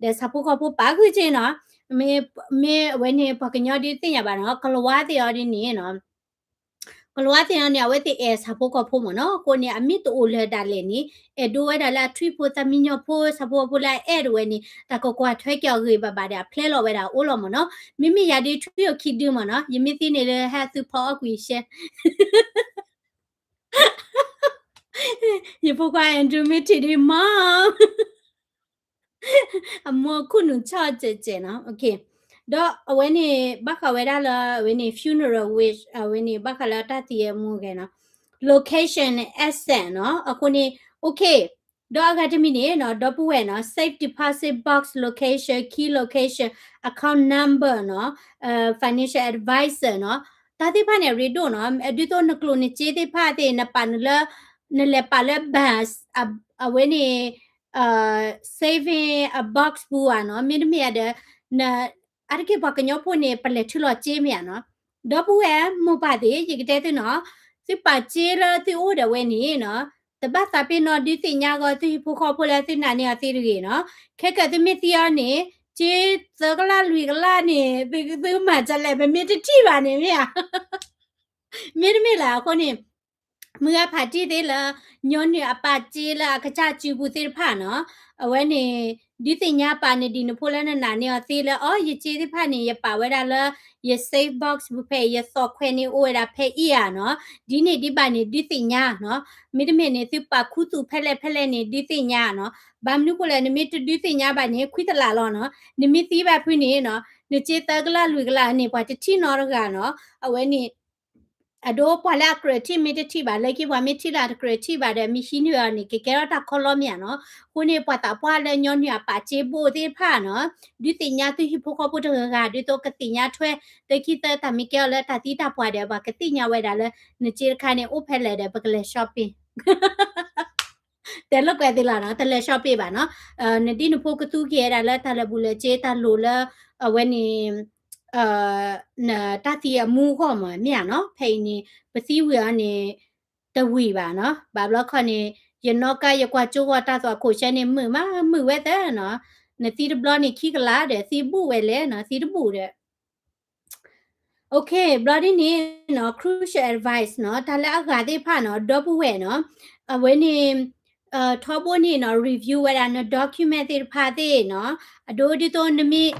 ဒီးဆၣ်ဖိကီၢ်ဖိပာ်ဂုာ်က့ၤနီၤ မ့ၢ်အဝဲန့ၣ် ပှၤကညီဒုးသ့ၣ်ညါဘၣ်နီၤ ကလၤဝါသ့ၣ်အီၤဒ်န့ၣ်နီၤ ကလၤဝါသ့ၣ်အီၤန့ၣ် အဝဲသ့ၣ်အဲၣ်ဆၣ်ဖိကီၢ်ဖိမ့ၢ်နီၤ. အဃိန့ၣ် အမ့ၢ်တအိၣ်လၢၤဒၣ်လဲာ်န့ၣ် အဲၣ်ဒိးဝဲဒၣ်လၢအထွံၣ်ဖိသၣ်မံညီၤဖိ ဆၣ်ဖိကီၢ်ဖိလၢအအဲၣ်တဝဲန့ၣ် တၢ်ကကွၢ်ထွဲက့ၤအီၤဂ့ၤဘၣ်ဘၣ်ဒီး အဖျဲလီၤဝဲဒၣ်အိၣ်လီၤမ့ၢ်နီၤ. မ့မ့ၢ်ယၤဒုးထွံၣ်အိၣ်ခံဒုမ့ၢ်နီၤ ယမ့ၢ်သံန့ၣ်လၢဟဲသုဖီအီၣ်ကွံာ်ရှဲ ယဖိခွါ Andrew မ့ၢ်ထံၣ်ဒုးမ့ၢ် အမိၢ်ခူၣ်နူာ်ဆီၣ်စဲးစဲးနီၤ. ဒီးအဝဲန့ၣ် ဘၣ်ဃးဝဲဒၣ်လၢ အဝဲန့ၣ် funeral wish အဝဲန့ၣ် ဘၣ်ဃးလၢတၢ်သံအမူဂဲၤနီၤ location န့ၣ် asset နီၤ. အဃိန့ၣ် okay ဒီးအဂၤတမံၤန့ၣ်နီၤ ဒီပုၢ်ဝဲၢ်နီၤ safe deposit box location, key location, account number နီၤ financial advisor နီၤ တၢ်သ့ၣ်တဖၣ်န့ၣ် အရ့ဒိၣ်နီၤ ဒ်သိးနကျိၣ်နစ့သ့ၣ်တဖၣ်သ့ၣ် နပာ်နုာ်လၢ နလဲၤပာ်လၢ bank အဝဲန့ၣ် saving box ပူၤဧါနီၤ မ့တမ့ၢ်ဧါဒီး အါတက့ၢ်ပှၤကညီဖိန့ၣ် ပလဲၤထုးလီၤစ့မ့ၢ်ဧါနီၤ ဒီပုၢ်ဝဲၢ်မိၢ်ပၢ်သ့ၣ် ယကတဲသုနီၤ သုပာ်စ့လၢသုအိၣ်ဒီးဝဲန့ၣ်နီၤ တဘၣ်သးပ့ၤနီၣ်ဒုးသ့ၣ်ညါဂီၤသုဟံၣ်ဖိဃီဖိလၢသုနာ်န့ၢ်အီၤသ့တဂ့ၤနီၤ ခဲကၢ်သုမ့ၢ်သံအီၤန့ၣ် စ့သၢကလးလွံၢ်ကလးန့ၣ် သုမၤဒ်လဲၣ် ပမ့ၢ်တထံၣ်ဘၣ်န့ၣ်မ့ၢ်ဧါ မ့တမ့ၢ်လၢအဃိန့ၣ် မုၢ်ဂၤဖးတံၢ်သ့ၣ်လၢ ညီနုၢ်အပာ်စ့လၢအကစၢ်စုပူၤသ့ၣ်တဖၣ်နီၤ အဝဲန့ၣ် ဒုးသ့ၣ်ညါပာ်နဒံးနဖိလၢနနာ်န့ၢ်အီၤသ့လၢ အိ ယစ့သ့ၣ်တဖၣ်န့ၣ် ယပာ်ဝဲဒၣ်လၢ ယ safe box ပူၤဖဲအံၤ ယသိးခွဲးန့ၣ်အိၣ်ဝဲဒၣ်ဖဲအံၤဧါနီၤ ဒ်န့ၣ်ဒ်ဘၣ်န့ၣ် ဒုးသ့ၣ်ညါနီၤ မ့တမ့ၢ်န့ၣ် သုပာ်ခူသူၣ်ဖဲလဲၣ်ဖဲလဲၣ်န့ၣ် ဒုးသ့ၣ်ညါနီၤ ဘၣ်မနုၤဃိလဲၣ် နမ့ၢ်တဒုးသ့ၣ်ညါဘၣ်န့ၣ် ခွံတလးလီၤနီၤ နမ့ၢ်သံဘၣ်ဖုန့ၣ်နီၤ နစ့သၢကလးလွံၢ်ကလးန့ၣ် ပှၤတထံၣ်နီတဂၤနီၤ အဝဲန့ၣ် အဒိပှၤလၢအကြၢးထံၣ်မ့ၢ်တထံၣ်ဘၣ် လၢခံပှၤမ့ၢ်ထံၣ်လၢအတကြၢးထံၣ်ဘၣ်ဒီး မ့ၢ်ဟံးန့ၢ်အီၤန့ၣ် ကကဲထီၣ်တၢ်ခီလီမ့ၢ်ဧါနီၤ အဃိန့ၣ် ပှၤသးပှၢ်လၢညီနုၢ်အပာ်စ့ဘိၣ်သ့ၣ်တဖၣ်နီၤ ဒုးသ့ၣ်ညါသုဟံၣ်ဖိဃီဖိတဂၤဂၤ ဒ်သိးကသ့ၣ်ညါထွဲ လၢခံသၢတၢ်မ့ၢ်ကဲအီၤလၢတၢ်သံတၢ်ပှၢ်ဒီး ပှၤကသ့ၣ်ညါဝဲဒၣ်လၢ နစ့တခါန့ၣ် အိၣ်ဖဲလဲၣ်ဒီး ပကလဲၤ shopping တဲလိာ်ကွဲသ့လီၤနီၤ တလဲၤ shopping ဘၣ်နီၤ နဒ်နဖိကသူက့ၤဝဲဒၣ်လၢတၢ်လၢာ်ဘူၣ်လၢာ်စ့ တၢ်လိၣ်လၢ အဝဲန့ၣ် နတၢ်သံအမူအဂီၢ်မ့ၢ်ဧါနီၤ ဖဲအံၤန့ၣ် ပသံဝံၤအီၤန့ၣ် တဝံၤဘၣ်နီၤ ဘၣ်ဘျီခီန့ၣ် ယနီၣ်ကါယကွၢ်ကၠိဂီၤတၢ်သွၣ်ခိၣ်ဆၢန့ၣ် မုာ်မးမုာ်ဝဲသၢနီၤ နသံတဘျီန့ၣ်ခံကလးဒီး သံဘူၣ်ဝဲလဲၣ်နီၤ သံတဘူၣ်ဒီး Okay ဘျီဒ်န့ၣ်နီၤ crucial advice နီၤ တၢ်လၢအဂၤသ့ၣ်တဖၣ်နီၤ ဒီပုၢ်ဝဲၢ်နီၤ အဝဲန့ၣ် ထီဘိန့ၣ်နီၤ review ဝဲဒၣ်န document သ့ၣ်တဖၣ်သ့ၣ်နီၤ အဒိဒ်သိး နမ့ၢ်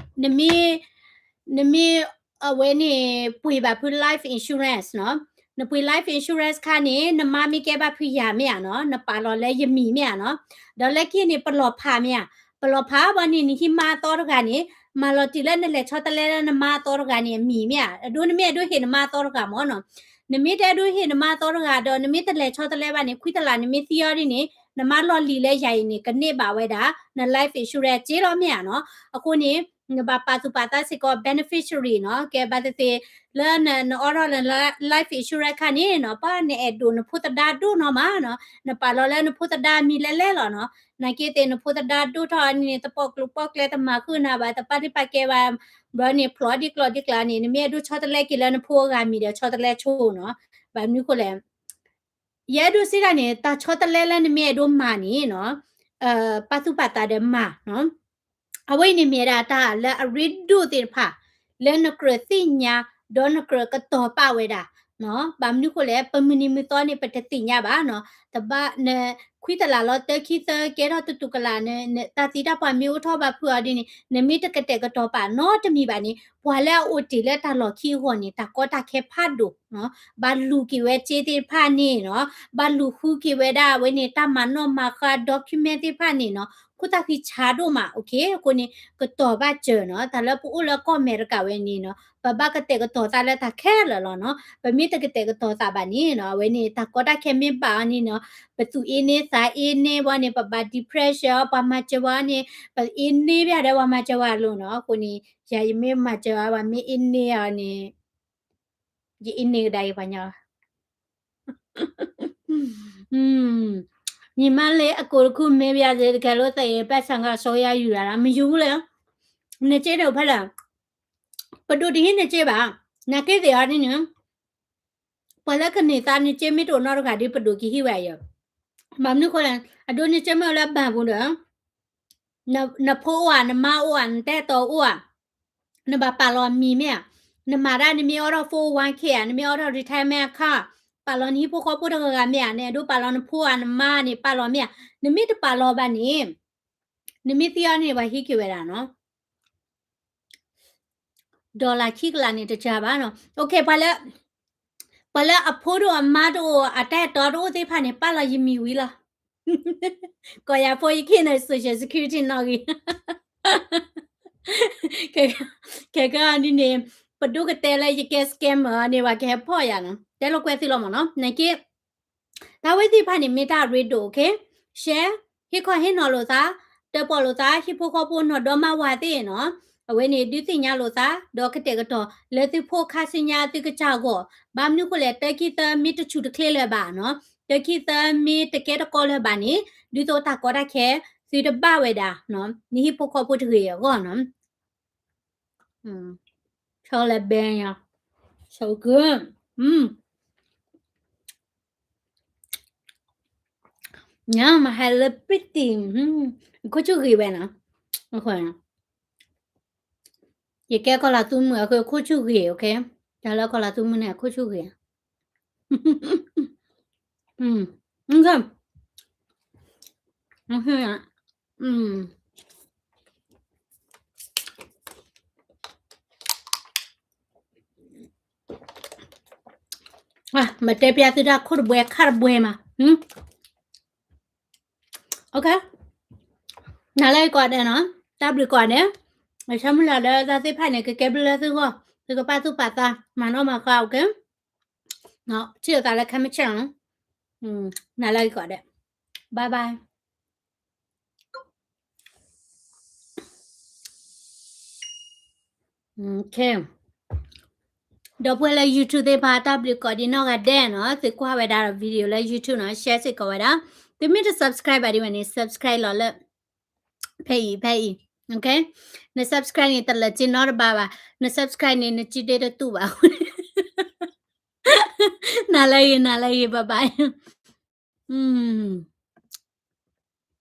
နမ့ၢ် အဝဲန့ၣ် ပှ့ၤဘၣ်ဖု life insurance နီၤ နပှ့ၤ life insurance ခါန့ၣ် နမါမ့ၢ်ကဲဘၣ်ဖုယၤမ့ၢ်ဧါနီၤ နပာ်လီၤလၢယမံၤမ့ၢ်ဧါနီၤ ဒီးလၢခံန့ၣ် ပလီၤဖးမ့ၢ်ဧါ ပလီၤဖးဘၣ်န့ၣ် နဟံးမါအသီတဂၤန့ၣ် မၤလီၤတံၢ်လၢနလဲၤဆီတလဲလၢနမါအသီတဂၤန့ၣ် အမံၤမ့ၢ်ဧါ အဒိနမ့ၢ်အဲၣ်ဒိးဟ့ၣ်နမါအသီတဂၤမ့ၢ်နီၤ နမ့ၢ်တအဲၣ်ဒိးဟ့ၣ်နမါအသီတဂၤဒီး နမ့ၢ်တလဲၤဆီတလဲဘၣ်န့ၣ် ခွံတလးနမ့ၢ်သံအီၤဒ်န့ၣ် နမါလီၢ်လံၤလၢယၤအံၤန့ၣ် ကန့ၢ်ဘၣ်ဝဲဒၣ် န life insurance စ့လီၤမ့ၢ်ဧါနီၤ အဃိန့ၣ် နဘၣ်ပာ်သူၣ်ပာ်သးစ့ၢ်ကီး beneficiary နီၤ ကဲဘၣ်သ့ၣ်သ့ၣ် လၢန နအိးထီၣ်လၢ life insurance ခါန့ၣ်နီၤ ပှၤနအဲၣ်ဒိးနဖိသဒါဒိၣ်နီၢ်မးနီၤ နပာ်လီၤလၢနဖိသဒါမံၤလဲၣ်လဲၣ်လီၤနီၤ နာ်က့သ့ၣ်နဖိသဒါဒိၣ်ထီၣ်န့ၣ် တပိာ်ကျိၤပိာ်ကျဲတမၤဃုာ်နၤဘၣ် တပာ်လုၢ်ပာ်ကဲဘၣ် ဘျီန့ၣ် ဖျိးဒ်ကျိးဒ်ကျးန့ၣ် နမ့ၢ်အဲၣ်ဒိးဆီတလဲက့ၤလၢနဖိအဂၤမံၤဒီး ဆီတလဲဆိနီၤ ဘၣ်မနုၤဃိလဲၣ် ယအဲၣ်ဒိးစံးတၢ်န့ၣ် တၢ်ဆီတလဲလၢနမ့ၢ်အဲၣ်ဒိးမၤန့ၣ်နီၤ, ပာ်သူၣ်ပာ်သးဒီးမၤနီၤ. အဝဲအံၤန့ၣ်မ့ၢ်ဝဲဒၣ်တၢ်လၢအရ့ဒိၣ်သ့ၣ်တဖၣ် လၢနကြၢးသ့ၣ်ညါ ဒီးနကြၢးကတီၤပာ်ဝဲဒၣ်နီၤ. ဘၣ်မနုၤဃိလဲၣ် ပမုၢ်နံၤမုၢ်သီန့ၣ် ပတသ့ၣ်ညါဘၣ်နီၤ. တဘၣ်န ခွံတလးလီၤ တၢခံသၢကဲထီၣ်တတူၢ်ကလာ် တၢ်သံတၢ်ပှၢ်မ့ၢ်အိၣ်ထီၣ်ဘၣ်ဖုးအီၤဒ်န့ၣ် နမ့ၢ်တကတဲာ်ကတီၤပာ်နီတမံၤဘၣ်န့ၣ် ပှၤလၢအအိၣ်တ့ၢ်လၢတၢ်လီၢ်ခံအဂီၢ်န့ၣ် တၢ်ကီတၢ်ခဲဖးဒိၣ်နီၤ. ဘၣ်လူၤက့ၤဝဲစ့သ့ၣ်တဖၣ်န့ၣ်နီၤ, ဘၣ်လူၤဃုက့ၤဝဲဒၣ်အဝဲန့ၣ် တၢ်မၤနီၣ်မၤဃါ document သ့ၣ်တဖၣ်န့ၣ်နီၤ, ခိၣ်သၣ်ဃံဆါဒိၣ်မး, okay, အဃိန့ၣ် ကတီၤဘၣ်စၢၤနီၤ, တၢ်လၢပအိၣ်လၢကီၢ်အမဲရကၤဝဲန့ၣ်နီၤ, ပဘၣ်ကတဲာ်ကတီၤသးလၢတၢ်ခဲလၢာ်လီၤနီၤ, ပမ့ၢ်တကတဲာ်ကတီၤသးဘၣ်န့ၣ်နီၤ, အဝဲန့ၣ် တၢ်ကီတၢ်ခဲမ့ၢ်ဘၣ်အီၤန့ၣ်နီၤ, ပသူၣ်အ့န့သးအ့န့ဝဲန့ၣ် ပဘၣ် depression ပှၤမၤစၢၤဝဲန့ၣ်, ပအ့န့ဘၣ်ဒီးပှၤမၤစၢၤဝဲအလိၤနီၤ, အဃိန့ၣ် ယၤယမ့ၢ်မၤစၢၤဝဲ ပှၤမ့ၢ်အ့န့အီၤန့ၣ် ယအ့န့ကဒါအံၤပှၤညီ ညီမလေး အကိုတစ်ခုမေးပြစေ တကယ်လို့သေရင် ပိုက်ဆံက အစိုးရယူတာလား မယူဘူးလေ, နစ့တအိၣ်ဖဲလဲၣ်, ပဒိၣ်တဟံးနစ့ဘၣ်, နာ်က့သ့ၣ်အီၤဒ်န့ၣ်, ပှၤလၢကန့ၢ်သးနစ့မ့ၢ်တအိၣ်နီတဂၤဒီး ပဒိၣ်ကဟံးဝဲအယီၤ, ဘၣ်မနုၤဃိလဲၣ်, အဒိနစ့မ့ၢ်အိၣ်လၢဘၣ်ပူၤဒီး နဖိအိၣ်ဧါ, နမါအိၣ်ဧါ, နတၢ်အဲၣ်တီအိၣ်ဧါ, နဘၣ်ပာ်လီၤမံၤမ့ၢ်ဧါ, နမၤဒၣ်နမ့ၢ်အိးထီၣ် four oh one k ဧါ, နမ့ၢ်အိးထီၣ် retirement account, ပာ်လီၤနဟံၣ်ဖိဃီဖိတဂၤဂၤမ့ၢ်ဧါ, နအဲၣ်ဒိးပာ်လီၤနဖိဧါ, နမါန့ၣ် ပာ်လီၤမ့ၢ်ဧါ, နမ့ၢ်တပာ်လီၤဘၣ်န့ၣ်, နမ့ၢ်သံအီၤန့ၣ် ပှၤဟံးက့ၤဝဲဒၣ်နီၤ dollar ခံကလးန့ၣ် တစှၤဘၣ်နီၤ. Okay, ပှၤလၢ ပှၤလၢအဖိတအိၣ်အမါတအိၣ် အတၢ်အဲၣ်တီတအိၣ်သ့ၣ်တဖၣ်န့ၣ် ပာ်လီၤယမံၤဝံၤလီၤ. ကိးယၤဖိယခ့ၣ်န့ၣ် social security နီၣ်ဂံၢ်, ခဲကနံၣ်န့ၣ် ပဒိၣ်ကတဲလၢယကဲ scammer န့ၣ် ပှၤကဟဲဖီၣ်ယၤနီၤ, တဲလိာ်ကွဲသုလီၤမ့ၢ်နီၤ, နာ်က့ တၢ်ဝဲသ့ၣ်တဖၣ်န့ၣ် မ့ၢ်တၢ်ရ့ဒိၣ်, okay, share, ဟ့ၣ်ခီဟ့ၣ်နီၤလိာ်သး, တၢၣ်ပီၣ်လိာ်သး, ဟံၣ်ဖိဃီဖိနီၢ်ဒီမါဝၤသ့ၣ်နီၤ, အဝဲန့ၣ် ဒုးသ့ၣ်ညါလိာ်သး, ဒီးကတဲာ်ကတီၤ လၢသုဖိခါဆူညါသုကစၢ်အဂီၢ်, ဘၣ်မနုၤဃိလဲၣ်, တၢ်ခံသၢမ့ၢ်တဆူၣ်တချ့လၢၤဘၣ်နီၤ, တၢ်ခံသၢမ့ၢ်တကဲတကီလၢၤဘၣ်န့ၣ်, ဒ်သိးတၢ်ကီတၢ်ခဲ သုတဘၣ်ဝဲဒၣ်, နဟံၣ်ဖိဃီဖိတဂ့ၤအဂီၢ်နီၤ. อืม ชอบเลยแบงอ่ะ so good อืม ညမဟဲလၢပတံ ခိၣ်ဆူၣ်ဂ့ၤဝဲနီၤ, ယကဲကီၢ်လၤသူမုၣ်အဃိ ခိၣ်ဆူၣ်ဂ့ၤ, okay, တၢ်လၢကီၢ်လၤသူမုၣ်န့ၣ် ခိၣ်ဆူၣ်ဂ့ၤ, อืม อืม မတဲပျဲသုတၢ်ခိၣ်တဘှဲခါတဘှဲမး, okay, နၤလၢကိးဂၤဒဲးနီၤ, တၢ်ဘျုးကိးဂၤဒဲး, အဆၢမုၢ်လၢ်လၢတၢ်သ့ၣ်တဖၣ်န့ၣ် ကကဲဘျုးလၢသုဂီၢ်, သုကပာ်သူၣ်ပာ်သး, မၤနီၣ်မၤဃါ, okay, ထံၣ်လိာ်သးလၢခဲမုၢ်ဆ့ၣ်နီၤ, နၤလၢကိးဂၤဒဲး, bye bye. Okay, ဒီပုၢ်ဝဲၢ်လၢ YouTube သ့ၣ်တဖၣ် တၢ်ဘျုးကိးဂၤဒဲးနီၢ်ဂၤဒဲးနီၤ, သုကွၢ်ဝဲဒၣ်ဒီး video လၢ YouTube နီၤ, share စ့ၢ်ကီးဝဲဒၣ်, သုမ့ၢ်တ subscribe ဘၣ်ဒ်ဝဲန့ၣ် subscribe လီၤလၢ ဖဲအံၤ ဖဲအံၤ, okay, န subscribe န့ၣ် တလၢာ်စ့နီတဘ့ၣ်ဘၣ်, န subscribe န့ၣ် နစုဒ့တတူၢ်ဘၣ်, နၤလၢဂ့ၤ နၤလၢဂ့ၤ bye bye.